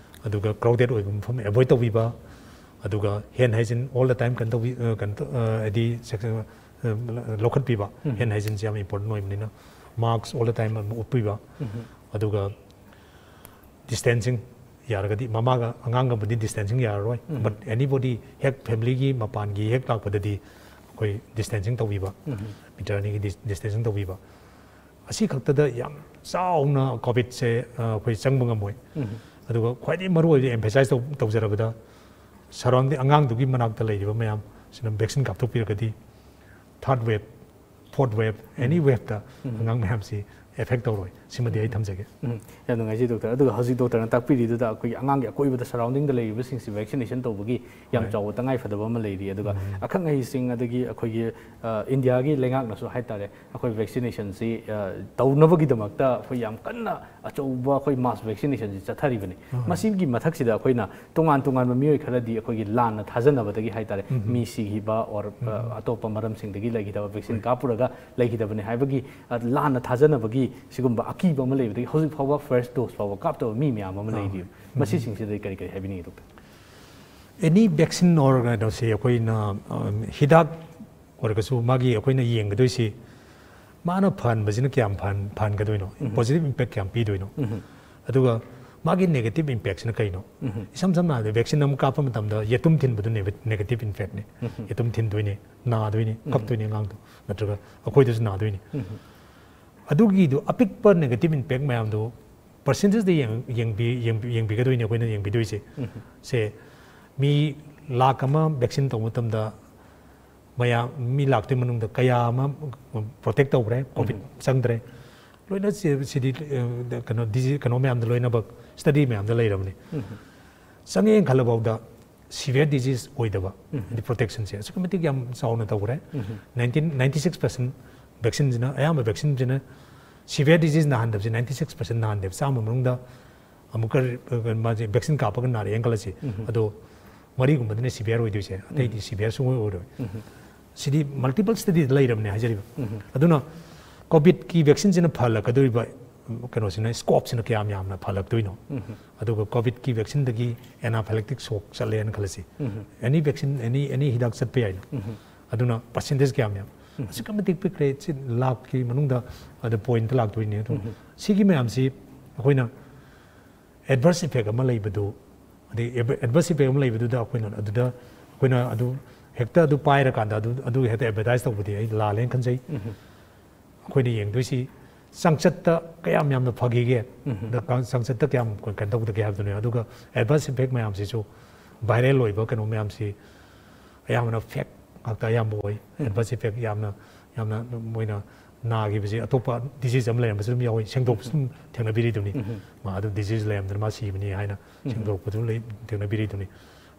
ꯑꯗꯨꯒ ꯀ꯭ꯔꯥꯎꯗꯦꯗ ꯑꯣꯏꯕ ꯃꯐꯝ ꯑꯦꯚꯣꯏꯗ ꯇꯧꯕꯤꯕ, ꯑꯗꯨꯒ ꯍꯦꯟ ꯍꯥꯏꯖꯤꯟ ꯑꯣꯜ ꯗ ꯇꯥꯏꯝ ꯀꯩꯅꯣ ꯇꯧꯕꯤ-, ꯑ, ꯀꯩꯅꯣ ꯇꯧ-, ꯑ, ꯍꯥꯏꯗꯤ ꯁꯦꯛ-, ꯑ, ꯂꯧꯈꯠꯄꯤꯕ, ꯍꯦꯟ ꯍꯥꯏꯖꯤꯟꯁꯦ ꯌꯥꯝ ꯏꯝꯄꯣꯔꯇꯦꯟ ꯑꯣꯏꯕꯅꯤꯅ, ꯃꯥꯛꯁ ꯑꯣꯜ ꯗ ꯇꯥꯏꯝ ꯑꯃ ꯎꯞꯄꯤꯕ, ꯑꯗꯨꯒ ꯗꯤꯁꯇꯦꯟꯁꯤꯡ ꯌꯥꯔꯒꯗꯤ, ꯃꯃꯥꯒ ꯑꯉꯥꯡꯒꯕꯨꯗꯤ ꯗꯤꯁꯇꯦꯟꯁꯤꯡ ꯌꯥꯔꯔꯣꯏ, but anybody ꯍꯦꯛ ꯐꯦꯃꯤꯂꯤꯒꯤ ꯃꯄꯥꯟꯒꯤ ꯍꯦꯛ ꯂꯥꯛꯄꯗꯗꯤ ꯑꯩꯈꯣꯏ ꯗꯤꯁꯇꯦꯟꯁꯤꯡ ꯇꯧꯕꯤꯕ, ꯃꯤꯇꯔ ꯑꯅꯤꯒꯤ ꯗꯤꯁꯇꯦꯟꯁꯤꯡ ꯇꯧꯕꯤꯕ, ꯑꯁꯤ ꯈꯛꯇꯗ ꯌꯥꯝ ꯆꯥꯎꯅ ꯀꯣꯚꯤꯗꯁꯦ ꯑꯩꯈꯣꯏ ꯆꯪꯕ ꯉꯝꯃꯣꯏ꯫ ꯑꯗꯨꯒ ꯈ꯭ꯋꯥꯏꯗꯒꯤ ꯃꯔꯨꯑꯣꯏꯕ ꯑꯦꯝꯐꯦꯁꯥꯏꯁ ꯇꯧꯖꯔꯕꯗ, ꯁꯔꯥꯎꯟꯗꯤꯡ ꯑꯉꯥꯡꯗꯨꯒꯤ ꯃꯅꯥꯛꯇ ꯂꯩꯔꯤꯕ ꯃꯌꯥꯝꯁꯤꯅ ꯚꯦꯛꯁꯤꯟ ꯀꯥꯞꯊꯣꯛꯄꯤꯔꯒꯗꯤ, ꯊꯥꯔꯠ ꯋꯦꯕ, ꯐꯣꯔꯠ ꯋꯦꯕ, ꯑꯦꯅꯤ ꯋꯦꯕꯇ ꯑꯉꯥꯡ ꯃꯌꯥꯝꯁꯤ ꯑꯦꯐꯦꯛ ꯇꯧꯔꯣꯏ꯫ ꯁꯤꯃꯗꯤ ꯑꯩ ꯊꯝꯖꯒꯦ꯫ ꯎꯝ, ꯌꯥꯝ ꯅꯨꯡꯉꯥꯏꯖꯩ ꯗꯣꯛꯇꯔ꯫ ꯑꯗꯨꯒ ꯍꯧꯖꯤꯛ ꯗꯣꯛꯇꯔꯅ ꯇꯥꯛꯄꯤꯔꯤꯗꯨꯗ ꯑꯩꯈꯣꯏꯒꯤ ꯑꯉꯥꯡꯒꯤ ꯑꯀꯣꯏꯕꯗ ꯁꯔꯥꯎꯟꯗꯤꯡꯗ ꯂꯩꯔꯤꯕꯁꯤꯡꯁꯤ ꯚꯦꯛꯁꯤꯅꯦꯁꯟ ꯇꯧꯕꯒꯤ ꯌꯥꯝ ꯆꯥꯎꯕ ꯇꯉꯥꯏ ꯐꯗꯕ ꯑꯃ ꯂꯩꯔꯤ꯫ ꯑꯗꯨꯒ ꯑꯈꯪ ꯑꯍꯩꯁꯤꯡ, ꯑꯗꯒꯤ ꯑꯩꯈꯣꯏꯒꯤ ꯏꯟꯗꯤꯌꯥꯒꯤ ꯂꯩꯉꯥꯛꯅꯁꯨ ꯍꯥꯏꯇꯥꯔꯦ, ꯑꯩꯈꯣꯏ ꯚꯦꯛꯁꯤꯅꯦꯁꯟꯁꯤ ꯇꯧꯅꯕꯒꯤꯗꯃꯛꯇ ꯑꯩꯈꯣꯏ ꯌꯥꯝ ꯀꯟꯅ ꯑꯆꯧꯕ ꯑꯩꯈꯣꯏ ꯃꯥꯁ ꯚꯦꯛꯁꯤꯅꯦꯁꯟꯁꯤ ꯆꯠꯊꯔꯤꯕꯅꯤ꯫ ꯃꯁꯤꯒꯤ ꯃꯊꯛꯁꯤꯗ ꯑꯩꯈꯣꯏꯅ ꯇꯣꯉꯥꯟ ꯇꯣꯉꯥꯟꯕ ꯃꯤꯑꯣꯏ ꯈꯔꯗꯤ ꯑꯩꯈꯣꯏꯒꯤ ꯂꯥꯟꯅ ꯊꯥꯖꯅꯕꯗꯒꯤ ꯍꯥꯏꯇꯥꯔꯦ, ꯃꯤ ꯁꯤꯈꯤꯕ ꯑꯣꯔ ꯑꯇꯣꯞꯄ ꯃꯔꯝꯁꯤꯡꯗꯒꯤ ꯂꯩꯈꯤꯗꯕ, ꯚꯦꯛꯁꯤꯟ ꯀꯥꯞꯄꯨꯔꯒ ꯂꯩꯈꯤꯗꯕꯅꯤ ꯍꯥꯏꯕꯒꯤ ꯂꯥꯟꯅ ꯊꯥꯖꯅꯕꯒꯤ ꯁꯤꯒꯨꯝꯕ ꯑꯀꯤꯕ ꯑꯃ ꯂꯩꯕꯗꯒꯤ ꯍꯧꯖꯤꯛ ꯐꯥꯎꯕ ꯐꯥꯔꯁ ꯗꯣꯁ ꯐꯥꯎꯕ ꯀꯥꯞꯇꯕ ꯃꯤ ꯃꯌꯥꯝ ꯑꯃ ꯂꯩꯔꯤꯕ꯫ ꯃꯁꯤꯁꯤꯡꯁꯤꯗ ꯀꯔꯤ ꯀꯔꯤ ꯍꯥꯏꯕꯤꯅꯤꯡꯉꯤ ꯗꯣꯛꯇꯔ? ꯑꯦꯅꯤ ꯚꯦꯛꯁꯤꯟ ꯑꯣꯔ ꯀꯩꯅꯣꯁꯦ ꯑꯩꯈꯣꯏꯅ ꯍꯤꯗꯥꯛ ꯑꯣꯏꯔꯒꯁꯨ ꯃꯥꯒꯤ ꯑꯩꯈꯣꯏꯅ ꯌꯦꯡꯒꯗꯣꯏꯁꯤ ꯃꯥꯅ ꯐꯍꯟꯕꯁꯤꯅ ꯀꯌꯥꯝ ꯐꯍꯟ ꯐꯍꯟꯒꯗꯣꯏꯅꯣ, ꯄꯣꯖꯤꯇꯤꯚ ꯏꯝꯄꯦꯛ ꯀꯌꯥꯝ ꯄꯤꯗꯣꯏꯅꯣ, ꯑꯗꯨꯒ ꯃꯥꯒꯤ ꯅꯦꯒꯦꯇꯤꯚ ꯏꯝꯄꯦꯛꯁꯤꯅ ꯀꯩꯅꯣ? ꯏꯁꯝ ꯁꯝꯅ ꯍꯥꯏꯔꯕꯗ ꯚꯦꯛꯁꯤꯟ ꯑꯃ ꯀꯥꯞꯄ ꯃꯇꯝꯗ ꯌꯦꯇꯨꯝ ꯊꯤꯟꯕꯗꯨ ꯅꯦꯒꯦꯇꯤꯚ ꯏꯝꯄꯦꯛꯅꯤ꯫ ꯌꯦꯇꯨꯝ ꯊꯤꯟꯗꯣꯏꯅꯤ, ꯅꯥꯗꯣꯏꯅꯤ, ꯀꯞꯇꯣꯏꯅꯤ ꯑꯉꯥꯡꯗꯣ, ꯅꯠꯇ꯭ꯔꯒ ꯑꯩꯈꯣꯏꯗꯁꯨ ꯅꯥꯗꯣꯏꯅꯤ꯫ ꯑꯗꯨꯒꯤꯗꯨ ꯑꯄꯤꯛꯄ ꯅꯦꯒꯦꯇꯤꯚ ꯏꯝꯄꯦꯛ ꯃꯌꯥꯝꯗꯣ ꯄꯔꯁꯦꯟꯇꯦꯖꯇ ꯌꯦꯡꯕꯤꯒꯗꯣꯏꯅꯤ ꯑꯩꯈꯣꯏꯅ ꯌꯦꯡꯕꯤꯗꯣꯏꯁꯦ꯫ ꯁꯦ ꯃꯤ ꯂꯥꯛ ꯑꯃ ꯚꯦꯛꯁꯤꯟ ꯇꯧꯕ ꯃꯇꯝꯗ ꯃꯌꯥꯝ, ꯃꯤ ꯂꯥꯛꯇꯨꯒꯤ ꯃꯅꯨꯡꯗ ꯀꯌꯥ ꯑꯃ ꯄ꯭ꯔꯣꯇꯦꯛ ꯇꯧꯈ꯭ꯔꯦ, ꯀꯣꯚꯤꯠ ꯆꯪꯗ꯭ꯔꯦ, ꯂꯣꯏꯅ ꯁꯤꯗꯤ ꯀꯩꯅꯣ ꯗꯤꯖꯤ ꯀꯩꯅꯣ ꯃꯌꯥꯝꯗ ꯂꯣꯏꯅꯃꯛ ꯁ꯭ꯇꯗꯤ ꯃꯌꯥꯝꯗ ꯂꯩꯔꯕꯅꯤ꯫ ꯆꯪꯉꯦꯅ ꯈꯜꯂꯐꯥꯎꯗ ꯁꯤꯚꯤꯌꯔ ꯗꯤꯖꯤꯁ ꯑꯣꯏꯗꯕ ꯍꯥꯏꯗꯤ ꯄ꯭ꯔꯣꯇꯦꯛꯁꯟꯁꯦ ꯑꯁꯨꯛꯀꯤ ꯃꯇꯤꯛ ꯌꯥꯝ ꯆꯥꯎꯅ ꯇꯧꯈ꯭ꯔꯦ꯫ ꯅꯥꯏꯟꯇꯤꯟ ꯅꯥꯏꯟꯇꯤ ꯁꯤꯛꯁ ꯄꯥꯔꯁꯦꯟ ꯚꯦꯛꯁꯤꯟꯁꯤꯅ, ꯑꯌꯥꯝꯕ ꯚꯦꯛꯁꯤꯟꯁꯤꯅ ꯁꯤꯚꯤꯌꯔ ꯗꯤꯖꯤꯁ ꯅꯥꯍꯟꯗꯕꯁꯦ ꯅꯥꯏꯟꯇꯤ ꯁꯤꯛꯁ ꯄꯥꯔꯁꯦꯟ ꯅꯥꯍꯟꯗꯦꯕ꯫ ꯆꯥꯝꯃ ꯃꯅꯨꯡꯗ ꯑꯃꯨꯛꯀ ꯃꯥꯁꯦ ꯚꯦꯛꯁꯤꯟ ꯀꯥꯞꯄꯒ ꯅꯥꯔꯛꯑꯦꯅ ꯈꯜꯂꯁꯤ, ꯑꯗꯣ ꯃꯔꯤꯒꯨꯝꯕꯗꯅ ꯁꯤꯚꯤꯌꯔ ꯑꯣꯏꯗꯣꯏꯁꯦ, ꯑꯇꯩꯗꯤ ꯁꯤꯚꯤꯌꯔ ꯁꯨꯡꯑꯣꯏ ꯑꯣꯏꯔꯣꯏ꯫ ꯁꯤꯗꯤ ꯃꯜꯇꯤꯄꯜ ꯁ꯭ꯇꯗꯤꯗ ꯂꯩꯔꯕꯅꯦ ꯍꯥꯏꯖꯔꯤꯕ꯫ ꯑꯗꯨꯅ ꯀꯣꯚꯤꯠꯀꯤ ꯚꯦꯛꯁꯤꯟꯁꯤꯅ ꯐꯍꯜꯂꯛꯀꯗꯧꯔꯤꯕ ꯀꯩꯅꯣꯁꯤꯅ, ꯁ꯭ꯀꯣꯞꯁꯤꯅ ꯀꯌꯥꯝ ꯌꯥꯝꯅ ꯐꯍꯜꯂꯛꯇꯣꯏꯅꯣ? ꯑꯗꯨꯒ ꯀꯣꯚꯤꯠꯀꯤ ꯚꯦꯛꯁꯤꯟꯗꯒꯤ ꯑꯦꯅꯥꯐꯥꯏꯂꯦꯛꯇꯤꯛ ꯁꯣꯛ ꯆꯠꯂꯦꯅ ꯈꯜꯂꯁꯤ, ꯑꯦꯅꯤ ꯚꯦꯛꯁꯤꯟ, ꯑꯦꯅꯤ ꯑꯦꯅꯤ ꯍꯤꯗꯥꯛ ꯆꯠꯄ ꯌꯥꯏꯅ꯫ ꯑꯗꯨꯅ ꯄꯥꯔꯁꯦꯟꯇꯦꯖ ꯀꯌꯥꯝ ꯌꯥꯝ? ꯑꯁꯨꯛꯀꯤ ꯃꯇꯤꯛ ꯄꯤꯛꯈ꯭ꯔꯦ꯫ ꯁꯤ ꯂꯥꯛꯀꯤ ꯃꯅꯨꯡꯗ ꯑꯗ ꯄꯣꯏꯟꯠꯇ ꯂꯥꯛꯇꯣꯏꯅꯦ꯫ ꯑꯗꯣ ꯁꯤꯒꯤ ꯃꯌꯥꯝꯁꯤ ꯑꯩꯈꯣꯏꯅ ꯑꯦꯗꯚꯔꯁ ꯏꯐꯦꯛ ꯑꯃ ꯂꯩꯕꯗꯨ, ꯑꯗꯩ ꯑꯦꯗꯚꯔꯁ ꯏꯐꯦꯛ ꯑꯃ ꯂꯩꯕꯗꯨꯗ ꯑꯩꯈꯣꯏꯅ ꯑꯗꯨꯗ ꯑꯩꯈꯣꯏꯅ ꯑꯗꯨ ꯍꯦꯛꯇ ꯑꯗꯨ ꯄꯥꯏꯔꯀꯥꯟꯗ ꯑꯗꯨ ꯑꯗꯨ ꯍꯦꯛꯇ ꯑꯦꯗꯚꯔꯇꯥꯏꯁ ꯇꯧꯕꯗꯤ ꯑꯩ ꯂꯥꯜꯂꯦꯅ ꯈꯟꯖꯩ꯫ ꯑꯩꯈꯣꯏꯅ ꯌꯦꯡꯗꯣꯏꯁꯤ ꯆꯥꯡꯆꯠꯇ ꯀꯌꯥꯝ ꯌꯥꯝꯅ ꯐꯈꯤꯒꯦ, ꯑꯗ ꯀꯥꯡ- ꯆꯥꯡꯆꯠꯇ ꯀꯌꯥꯝ ꯀꯩꯅꯣ ꯇꯧꯒꯗꯒꯦ ꯍꯥꯏꯕꯗꯨꯅꯦ꯫ ꯑꯗꯨꯒ ꯑꯦꯗꯚꯔꯁ ꯏꯐꯦꯛ ꯃꯌꯥꯝꯁꯤꯁꯨ, ꯚꯥꯏꯔꯦꯜ ꯑꯣꯏꯕ ꯀꯩꯅꯣ ꯃꯌꯥꯝꯁꯤ ꯑꯌꯥꯝꯕꯅ ꯐꯦꯛ ꯉꯥꯛꯇ ꯑꯌꯥꯝꯕ ꯑꯣꯏ꯫ ꯑꯦꯗꯚꯔꯁ ꯏꯐꯦꯛ ꯌꯥꯝꯅ ꯌꯥꯝꯅ ꯃꯣꯏꯅ ꯅꯥꯈꯤꯕꯁꯦ ꯑꯇꯣꯞꯄ ꯗꯤꯖꯤꯖ ꯑꯃ ꯂꯩꯔꯝꯕꯁꯨ ꯑꯗꯨꯝ ꯌꯥꯎꯏ, ꯁꯦꯡꯗꯣꯛꯄꯁꯨ ꯑꯗꯨꯝ ꯊꯦꯡꯅꯕꯤꯔꯤꯗꯨꯅꯤ꯫ ꯃꯥ ꯑꯗꯨꯝ ꯗꯤꯖꯤꯖ ꯂꯩꯔꯝꯗꯅ ꯃꯥ ꯁꯤꯕꯅꯤ ꯍꯥꯏꯅ ꯁꯦꯡꯗꯣꯛꯄꯁꯨ ꯂꯩ, ꯊꯦꯡꯅꯕꯤꯔꯤꯗꯨꯅꯤ꯫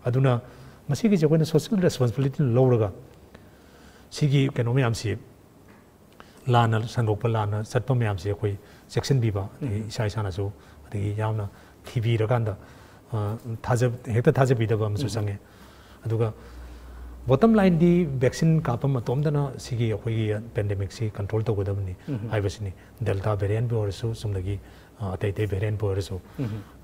ꯑꯗꯨꯅ ꯃꯁꯤꯒꯤꯁꯦ ꯑꯩꯈꯣꯏꯅ ꯁꯣꯁꯤꯌꯦꯜ ꯔꯦꯁꯄꯣꯟꯁꯤꯕꯤꯂꯤꯇꯤ ꯂꯧꯔꯒ ꯁꯤꯒꯤ ꯀꯩꯅꯣ ꯃꯌꯥꯝꯁꯤ, ꯂꯥꯟꯅ ꯁꯟꯗꯣꯛꯄ, ꯂꯥꯟꯅ ꯆꯠꯄ ꯃꯌꯥꯝꯁꯤ ꯑꯩꯈꯣꯏ ꯆꯦꯛꯁꯤꯟꯕꯤꯕ, ꯑꯗꯒꯤ ꯏꯁꯥ ꯏꯁꯥꯅꯁꯨ, ꯑꯗꯒꯤ ꯌꯥꯝꯅ ꯊꯤꯕꯤꯔꯀꯥꯟꯗ, ꯑ, ꯊꯥꯖ-, ꯍꯦꯛꯇ ꯊꯥꯖꯕꯤꯗꯕ ꯑꯃꯁꯨ ꯆꯪꯉꯦ꯫ ꯑꯗꯨꯒ ꯕꯣꯇꯝ ꯂꯥꯏꯟꯗꯤ ꯚꯦꯛꯁꯤꯟ ꯀꯥꯞꯄ ꯃꯇꯣꯝꯇꯅ ꯁꯤꯒꯤ ꯑꯩꯈꯣꯏꯒꯤ ꯄꯦꯟꯗꯦꯃꯤꯛꯁꯤ ꯀꯟꯇ꯭ꯔꯣꯜ ꯇꯧꯒꯗꯕꯅꯤ ꯍꯥꯏꯕꯁꯤꯅꯤ꯫ ꯗꯦꯜꯇꯥ ꯚꯦꯔꯤꯌꯦꯟꯕꯨ ꯑꯣꯏꯔꯁꯨ, ꯆꯨꯝꯅꯒꯤ, ꯑ, ꯑꯇꯩ ꯑꯇꯩ ꯚꯦꯔꯤꯌꯦꯟꯕꯨ ꯑꯣꯏꯔꯁꯨ,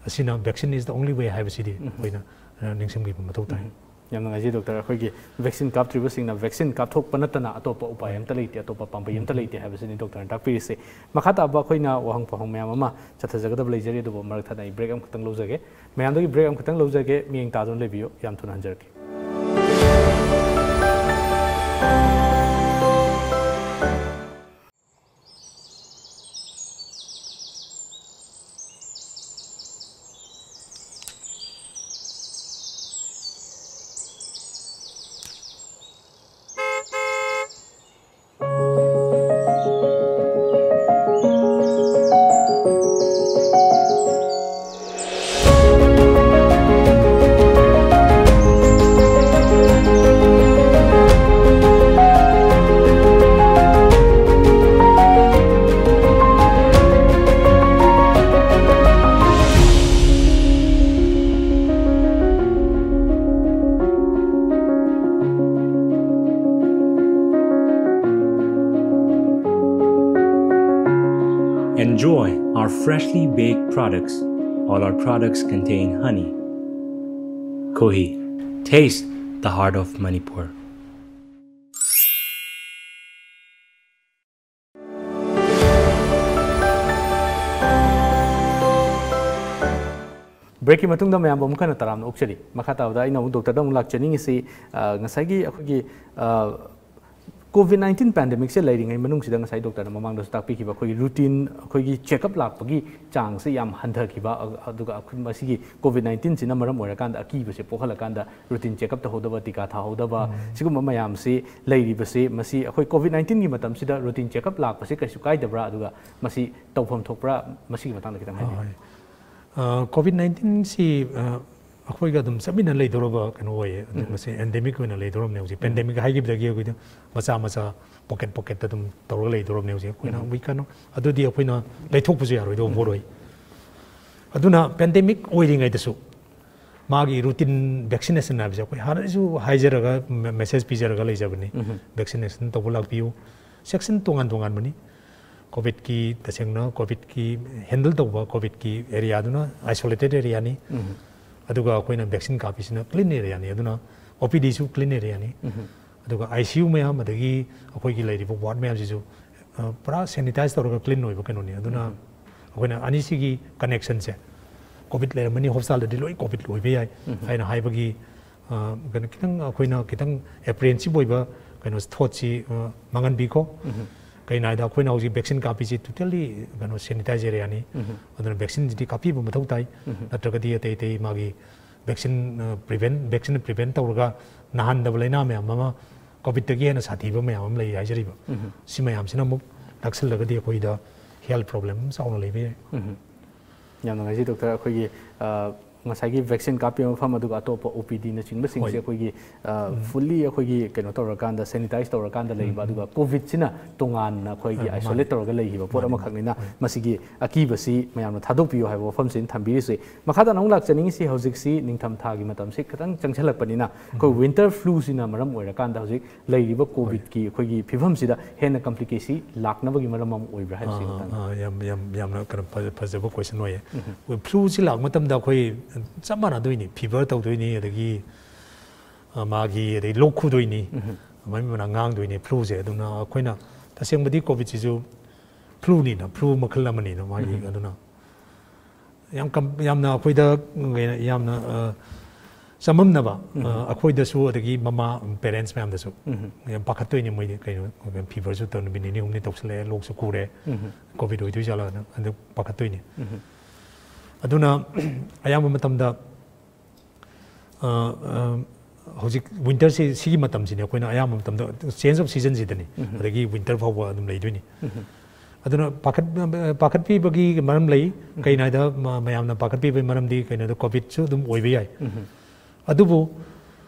ꯑꯁꯤꯅ vaccine is the only way ꯍꯥꯏꯕꯁꯤꯗꯤ ꯑꯩꯈꯣꯏꯅ, ꯑ, ꯅꯤꯡꯁꯤꯡꯕꯤꯕ ꯃꯊꯧ ꯇꯥꯏ꯫ ꯌꯥꯝ ꯅꯨꯡꯉꯥꯏꯖꯩ ꯗꯣꯛꯇꯔ꯫ ꯑꯩꯈꯣꯏꯒꯤ ꯚꯦꯛꯁꯤꯟ ꯀꯥꯞꯇ꯭ꯔꯤꯕꯁꯤꯡꯅ ꯚꯦꯛꯁꯤꯟ ꯀꯥꯞꯊꯣꯛꯄ ꯅꯠꯇꯅ ꯑꯇꯣꯞꯄ ꯎꯄꯥꯏ ꯑꯝꯇ ꯂꯩꯇꯦ, ꯑꯇꯣꯞꯄ ꯄꯥꯝꯕꯩ ꯑꯝꯇ ꯂꯩꯇꯦ ꯍꯥꯏꯕꯁꯤꯅꯤ ꯗꯣꯛꯇꯔꯅ ꯇꯥꯛꯄꯤꯔꯤꯁꯦ꯫ ꯃꯈꯥ ꯇꯥꯕ ꯑꯩꯈꯣꯏꯅ ꯋꯥꯍꯪ ꯄꯥꯎꯍꯪ ꯃꯌꯥꯝ ꯑꯃ ꯆꯠꯊꯖꯒꯗꯕ ꯂꯩꯖꯔꯤ, ꯑꯗꯨꯕꯨ ꯃꯔꯛ ꯊꯠꯅ ꯑꯩ ꯕ꯭ꯔꯦꯛ ꯑꯃꯈꯛꯇꯪ ꯂꯧꯖꯒꯦ꯫ ꯃꯌꯥꯝꯗꯒꯤ ꯕ꯭ꯔꯦꯛ ꯑꯃꯈꯛꯇꯪ ꯂꯧꯖꯒꯦ, ꯃꯤꯠꯌꯦꯡ ꯇꯥꯗꯨꯅ ꯂꯩꯕꯤꯌꯨ꯫ ꯌꯥꯝ ꯊꯨꯅ ꯍꯟꯖꯔꯛꯀꯦ꯫ Enjoy our freshly baked products. All our products contain honey. Kohi, taste the heart of Manipur. ꯕ꯭ꯔꯦꯛꯀꯤ ꯃꯇꯨꯡꯗ ꯃꯌꯥꯝꯕꯨ ꯑꯃꯨꯛ ꯍꯟꯅ ꯇꯔꯥꯝꯅ ꯑꯣꯛꯆꯔꯤ꯫ ꯃꯈꯥ ꯇꯥꯕꯗ ꯑꯩꯅ ꯑꯃꯨꯛ ꯗꯣꯛꯇꯔꯗ ꯑꯃꯨꯛ ꯂꯥꯛꯆꯅꯤꯡꯉꯤꯁꯤ, ꯑ, ꯉꯁꯥꯏꯒꯤ ꯑꯩꯈꯣꯏꯒꯤ, ꯑ, ꯀꯣꯚꯤꯗ ꯅꯥꯏꯟꯇꯤꯟ ꯄꯦꯟꯗꯦꯃꯤꯛꯁꯦ ꯂꯩꯔꯤꯉꯩ ꯃꯅꯨꯡꯁꯤꯗ ꯉꯁꯥꯏ ꯗꯣꯛꯇꯔꯅ ꯃꯃꯥꯡꯗꯁꯨ ꯇꯥꯛꯄꯤꯈꯤꯕ ꯑꯩꯈꯣꯏꯒꯤ ꯔꯨꯇꯤꯟ, ꯑꯩꯈꯣꯏꯒꯤ ꯆꯦꯛꯑꯞ ꯂꯥꯛꯄꯒꯤ ꯆꯥꯡꯁꯦ ꯌꯥꯝ ꯍꯟꯊꯈꯤꯕ, ꯑ-, ꯑꯗꯨꯒ ꯑꯩꯈꯣꯏ ꯃꯁꯤꯒꯤ ꯀꯣꯚꯤꯗ ꯅꯥꯏꯟꯇꯤꯟꯁꯤꯅ ꯃꯔꯝ ꯑꯣꯏꯔꯀꯥꯟꯗ ꯑꯀꯤꯕꯁꯦ ꯄꯣꯛꯍꯜꯂꯀꯥꯟꯗ ꯔꯨꯇꯤꯟ ꯆꯦꯛꯑꯞ ꯇꯧꯍꯧꯗꯕ, ꯇꯤꯀꯥ ꯊꯥꯍꯧꯗꯕ, ꯎꯝ꯫ ꯁꯤꯒꯨꯝꯕ ꯃꯌꯥꯝꯁꯤ ꯂꯩꯔꯤꯕꯁꯤ, ꯃꯁꯤ ꯑꯩꯈꯣꯏ ꯀꯣꯚꯤꯗ ꯅꯥꯏꯟꯇꯤꯟꯒꯤ ꯃꯇꯝꯁꯤꯗ ꯔꯨꯇꯤꯟ ꯆꯦꯛꯑꯞ ꯂꯥꯛꯄꯁꯦ ꯀꯩꯁꯨ ꯀꯥꯏꯗꯕ꯭ꯔꯥ, ꯑꯗꯨꯒ ꯃꯁꯤ ꯇꯧꯐꯝ ꯊꯣꯛꯄ꯭ꯔꯥ, ꯃꯁꯤꯒꯤ ꯃꯇꯥꯡꯗ ꯈꯤꯇꯪ ꯍꯥꯏꯕꯤꯌꯨ꯫ ꯍꯣꯏ꯫ ꯑ, ꯀꯣꯚꯤꯗ ꯅꯥꯏꯟꯇꯤꯟꯁꯤ, ꯑ, ꯑꯩꯈꯣꯏꯒ ꯑꯗꯨꯝ ꯆꯠꯃꯤꯟꯅ ꯂꯩꯗꯧꯔꯕ ꯀꯩꯅꯣ ꯑꯣꯏꯌꯦ꯫ ꯑꯗꯨ ꯎꯝ꯫ ꯃꯁꯤ ꯑꯦꯟꯗꯦꯃꯤꯛ ꯑꯣꯏꯅ ꯂꯩꯗꯧꯔꯕꯅꯦ ꯍꯧꯖꯤꯛ꯫ ꯎꯝ꯫ ꯄꯦꯟꯗꯦꯃꯤꯛ ꯍꯥꯏꯈꯤꯕꯗꯒꯤ ꯑꯩꯈꯣꯏꯗ ꯃꯆꯥ ꯃꯆꯥ, ꯄꯣꯀꯦꯠ ꯄꯣꯀꯦꯠꯇ ꯑꯗꯨꯝ ꯇꯧꯔꯒ ꯂꯩꯗꯧꯔꯕꯅꯦ ꯍꯧꯖꯤꯛ꯫ ꯑꯩꯈꯣꯏꯅ ꯎꯝ꯫ We cannot, ꯑꯗꯨꯗꯤ ꯑꯩꯈꯣꯏꯅ ꯂꯩꯊꯣꯛꯄꯁꯨ ꯌꯥꯔꯣꯏꯗꯧꯕ ꯎꯝ꯫ ꯄꯣꯠ ꯑꯣꯏ꯫ ꯑꯗꯨꯅ ꯄꯦꯟꯗꯦꯃꯤꯛ ꯑꯣꯏꯔꯤꯉꯩꯗꯁꯨ ꯃꯥꯒꯤ ꯔꯨꯇꯤꯟ ꯚꯦꯛꯁꯤꯅꯦꯁꯟ ꯍꯥꯏꯕꯁꯦ ꯑꯩꯈꯣꯏ ꯍꯥꯟꯅꯗꯩꯁꯨ ꯍꯥꯏꯖꯔꯒ, ꯃꯦ-, ꯃꯦꯁꯦꯖ ꯄꯤꯖꯔꯒ ꯂꯩꯖꯕꯅꯤ꯫ ꯎꯝ꯫ ꯚꯦꯛꯁꯤꯅꯦꯁꯟ ꯇꯧꯕ ꯂꯥꯛꯄꯤꯌꯨ꯫ ꯁꯦꯛꯁꯟ ꯇꯣꯉꯥꯟ ꯇꯣꯉꯥꯟꯕꯅꯤ꯫ ꯀꯣꯚꯤꯗꯀꯤ, ꯇꯁꯦꯡꯅ ꯀꯣꯚꯤꯗꯀꯤ ꯍꯦꯟꯗꯜ ꯇꯧꯕ ꯀꯣꯚꯤꯗꯀꯤ ꯑꯦꯔꯤꯌꯥꯗꯨꯅ ꯑꯥꯏꯁꯣꯂꯦꯇꯦꯠ ꯑꯦꯔꯤꯌꯥꯅꯤ꯫ ꯎꯝ꯫ ꯑꯗꯨꯒ ꯑꯩꯈꯣꯏꯅ ꯚꯦꯛꯁꯤꯟ ꯀꯥꯞꯄꯤꯁꯤꯅ ꯀ꯭ꯂꯤꯟ ꯑꯦꯔꯤꯌꯥꯅꯤ꯫ ꯑꯗꯨꯅ ꯑꯣ ꯄꯤ ꯗꯤꯁꯨ ꯀ꯭ꯂꯤꯟ ꯑꯦꯔꯤꯌꯥꯅꯤ꯫ ꯎꯝ꯫ ꯑꯗꯨꯒ ꯑꯥꯏ ꯁꯤ ꯌꯨ ꯃꯌꯥꯝ, ꯑꯗꯒꯤ ꯑꯩꯈꯣꯏꯒꯤ ꯂꯩꯔꯤꯕ ꯋꯥꯔꯗ ꯃꯌꯥꯝꯁꯤꯁꯨ, ꯑ, ꯄꯨꯔꯥ ꯁꯦꯅꯤꯇꯥꯏꯁ ꯇꯧꯔꯒ ꯀ꯭ꯂꯤꯟ ꯑꯣꯏꯕ ꯀꯩꯅꯣꯅꯤ꯫ ꯑꯗꯨꯅ ꯎꯝ꯫ ꯑꯩꯈꯣꯏꯅ ꯑꯅꯤꯁꯤꯒꯤ ꯀꯅꯦꯛꯁꯟꯁꯦ, ꯀꯣꯚꯤꯗ ꯂꯩꯔꯝꯃꯅꯤ, ꯍꯣꯁꯄꯤꯇꯥꯜꯗꯗꯤ ꯂꯣꯏ ꯀꯣꯚꯤꯗ ꯑꯣꯏꯕ ꯌꯥꯏ ꯎꯝ꯫ ꯍꯥꯏꯅ ꯍꯥꯏꯕꯒꯤ, ꯑ, ꯀꯩꯅꯣ, ꯈꯤꯇꯪ ꯑꯩꯈꯣꯏꯅ ꯈꯤꯇꯪ ꯑꯦꯄ꯭ꯔꯤꯍꯦꯟꯁꯤꯞ ꯑꯣꯏꯕ ꯀꯩꯅꯣ ꯊꯣꯠꯁꯤ, ꯑ, ꯃꯥꯡꯍꯟꯕꯤꯈꯣ꯫ ꯎꯝ꯫ ꯀꯩꯅꯣ ꯍꯥꯏꯗ ꯑꯩꯈꯣꯏꯅ ꯍꯧꯖꯤꯛ ꯚꯦꯛꯁꯤꯟ ꯀꯥꯞꯄꯤꯁꯤ ꯇꯣꯇꯦꯜꯂꯤ ꯀꯩꯅꯣ ꯁꯦꯅꯤꯇꯥꯏꯖ ꯑꯦꯔꯤꯌꯥꯅꯤ꯫ ꯎꯝ꯫ ꯑꯗꯨꯅ ꯚꯦꯛꯁꯤꯟꯁꯤꯗꯤ ꯀꯥꯞꯄꯤꯕ ꯃꯊꯧ ꯇꯥꯏ꯫ ꯎꯝ꯫ ꯅꯠꯇ꯭ꯔꯒꯗꯤ ꯑꯇꯩ ꯑꯇꯩ ꯃꯥꯒꯤ ꯚꯦꯛꯁꯤꯟ, ꯑ, ꯄ꯭ꯔꯤꯚꯦꯟ, ꯚꯦꯛꯁꯤꯟꯅ ꯄ꯭ꯔꯤꯚꯦꯟ ꯇꯧꯔꯒ ꯅꯥꯍꯟꯗꯕ ꯂꯥꯏꯅꯥ ꯃꯌꯥꯝ ꯑꯃ, ꯀꯣꯚꯤꯗꯇꯒꯤ ꯍꯦꯟꯅ ꯁꯥꯊꯤꯕ ꯃꯌꯥꯝ ꯑꯃ ꯂꯩ ꯍꯥꯏꯖꯔꯤꯕ꯫ ꯎꯝ꯫ ꯁꯤ ꯃꯌꯥꯝꯁꯤꯅ ꯑꯃꯨꯛ ꯅꯛꯁꯜꯂꯒꯗꯤ ꯑꯩꯈꯣꯏꯗ ꯍꯦꯜꯊ ꯄ꯭ꯔꯣꯕ꯭ꯂꯦꯝ ꯆꯥꯎꯅ ꯂꯩꯕ ꯌꯥꯏ꯫ ꯎꯝ꯫ ꯌꯥꯝ ꯅꯨꯡꯉꯥꯏꯖꯩ ꯗꯣꯛꯇꯔ꯫ ꯑꯩꯈꯣꯏꯒꯤ, ꯑ, ꯉꯁꯥꯏꯒꯤ ꯚꯦꯛꯁꯤꯟ ꯀꯥꯞꯄꯤꯕ ꯃꯐꯝ, ꯑꯗꯨꯒ ꯑꯇꯣꯞꯄ ꯑꯣ ꯄꯤ ꯗꯤꯅꯆꯤꯡꯕꯁꯤꯡꯁꯦ ꯍꯣꯏ꯫ ꯑꯩꯈꯣꯏꯒꯤ, ꯑ, ꯎꯝ꯫ ꯐꯨꯜꯂꯤ ꯑꯩꯈꯣꯏꯒꯤ ꯀꯩꯅꯣ ꯇꯧꯔꯀꯥꯟꯗ, ꯁꯦꯅꯤꯇꯥꯏꯁ ꯇꯧꯔꯀꯥꯟꯗ ꯂꯩꯕ, ꯎꯝ꯫ ꯑꯗꯨꯒ ꯀꯣꯚꯤꯗꯁꯤꯅ ꯇꯣꯉꯥꯟꯅ ꯑꯩꯈꯣꯏꯒꯤ ꯑ, ꯃꯥꯅꯦ꯫ ꯑꯥꯏꯁꯣꯂꯦꯠ ꯇꯧꯔꯒ ꯂꯩꯈꯤꯕ ꯄꯣꯠ ꯃꯥꯅꯦ, ꯑꯃꯈꯛꯅꯤꯅ, ꯃꯥꯅꯦ꯫ ꯃꯁꯤꯒꯤ ꯑꯀꯤꯕꯁꯤ ꯃꯌꯥꯝꯅ ꯊꯥꯗꯣꯛꯄꯤꯌꯨ ꯍꯥꯏꯕ ꯋꯥꯐꯝꯁꯤ ꯑꯩꯅ ꯊꯝꯕꯤꯔꯤꯁꯦ꯫ ꯃꯈꯥ ꯇꯥꯅ ꯑꯃꯨꯛ ꯂꯥꯛꯆꯅꯤꯡꯉꯤꯁꯤ, ꯍꯧꯖꯤꯛꯁꯤ ꯅꯤꯡꯊꯝ ꯊꯥꯒꯤ ꯃꯇꯝꯁꯤ ꯈꯤꯇꯪ ꯆꯪꯁꯤꯜꯂꯛꯄꯅꯤꯅ, ꯑꯩꯈꯣꯏ ꯎꯝ꯫ ꯋꯤꯟꯇꯔ ꯐ꯭ꯂꯨꯁꯤꯅ ꯃꯔꯝ ꯑꯣꯏꯔꯀꯥꯟꯗ ꯍꯧꯖꯤꯛ ꯂꯩꯔꯤꯕ ꯍꯣꯏ꯫ ꯀꯣꯚꯤꯗꯀꯤ ꯑꯩꯈꯣꯏꯒꯤ ꯐꯤꯕꯝꯁꯤꯗ ꯍꯦꯟꯅ ꯀꯝꯄ꯭ꯂꯤꯀꯦꯁꯤ ꯂꯥꯛꯅꯕꯒꯤ ꯃꯔꯝ ꯑꯃ ꯑꯣꯏꯕ꯭ꯔꯥ ꯍꯥꯏꯕꯁꯤ ꯑꯥ, ꯃꯇꯥꯡꯗ꯫ ꯑꯥ, ꯌꯥꯝ, ꯌꯥꯝ, ꯌꯥꯝꯅ ꯀꯩꯅꯣ ꯐꯖ-, ꯐꯖꯕ ꯀꯣꯏꯁꯟ ꯑꯣꯏꯌꯦ꯫ ꯎꯝ꯫ ꯐ꯭ꯂꯨꯁꯤ ꯂꯥꯛꯄ ꯃꯇꯝꯗ ꯑꯩꯈꯣꯏ ꯆꯞ ꯃꯥꯟꯅꯗꯣꯏꯅꯤ, ꯐꯤꯚꯔ ꯇꯧꯗꯣꯏꯅꯤ, ꯑꯗꯒꯤ, ꯑ, ꯃꯥꯒꯤ, ꯑꯗꯩ ꯂꯣꯛ ꯈꯨꯗꯣꯏꯅꯤ, ꯎꯝ꯫ ꯃꯃꯤꯡ ꯃꯅꯥ ꯉꯥꯡꯗꯣꯏꯅꯤ ꯐ꯭ꯂꯨꯁꯦ꯫ ꯑꯗꯨꯅ ꯑꯩꯈꯣꯏꯅ ꯇꯁꯦꯡꯕꯗꯤ ꯀꯣꯚꯤꯗꯁꯤꯁꯨ ꯐ꯭ꯂꯨꯅꯤꯅ, ꯐ꯭ꯂꯨ ꯃꯈꯜ ꯑꯃꯅꯤꯅ ꯃꯥꯒꯤ, ꯎꯝ꯫ ꯑꯗꯨꯅ ꯌꯥꯝ ꯀꯝ- ꯌꯥꯝꯅ ꯑꯩꯈꯣꯏꯗ ꯀꯩꯅꯣ, ꯌꯥꯝꯅ ꯑ, ꯆꯃꯝꯅꯕ, ꯑ, ꯑꯩꯈꯣꯏꯗꯁꯨ ꯑꯗꯒꯤ ꯃꯃꯥ, ꯄꯦꯔꯦꯟꯁ ꯃꯌꯥꯝꯗꯁꯨ ꯌꯥꯝ ꯄꯥꯈꯠꯇꯣꯏꯅꯤ꯫ ꯃꯣꯏꯗꯤ ꯀꯩꯅꯣ, ꯐꯤꯚꯔꯁꯨ ꯇꯧ- ꯅꯨꯃꯤꯠ ꯅꯤꯅꯤ ꯍꯨꯝꯅꯤ ꯇꯧꯁꯜꯂꯛꯑꯦ, ꯂꯣꯛꯁꯨ ꯈꯨꯔꯦ, ꯀꯣꯚꯤꯗ ꯑꯣꯏꯗꯣꯏ ꯖꯥꯠꯂꯥꯅ ꯑꯗꯨ ꯄꯥꯈꯠꯇꯣꯏꯅꯤ꯫ ꯑꯗꯨꯅ ꯑꯌꯥꯝꯕ ꯃꯇꯝꯗ ꯑ, ꯑ, ꯍꯧꯖꯤꯛ ꯋꯤꯟꯇꯔꯁꯤ, ꯁꯤꯒꯤ ꯃꯇꯝꯁꯤꯅꯦ ꯑꯩꯈꯣꯏꯅ ꯑꯌꯥꯝꯕ ꯃꯇꯝꯗ, ꯆꯦꯟꯖ ꯑꯣꯐ ꯁꯤꯖꯟꯁꯤꯗꯅꯤ, ꯑꯗꯒꯤ ꯋꯤꯟꯇꯔ ꯐꯥꯎꯕ ꯑꯗꯨꯝ ꯂꯩꯗꯣꯏꯅꯤ꯫ ꯑꯗꯨꯅ ꯄꯥꯈꯠ-, ꯄꯥꯈꯠꯄꯤꯕꯒꯤ ꯃꯔꯝ ꯂꯩ꯫ ꯀꯩꯅꯣ ꯍꯥꯏꯗ ꯃ-, ꯃꯌꯥꯝꯅ ꯄꯥꯈꯠꯄꯤꯕꯒꯤ ꯃꯔꯝꯗꯤ ꯀꯩꯅꯣꯗ ꯀꯣꯚꯤꯗꯁꯨ ꯑꯗꯨꯝ ꯑꯣꯏꯕ ꯌꯥꯏ꯫ ꯑꯗꯨꯕꯨ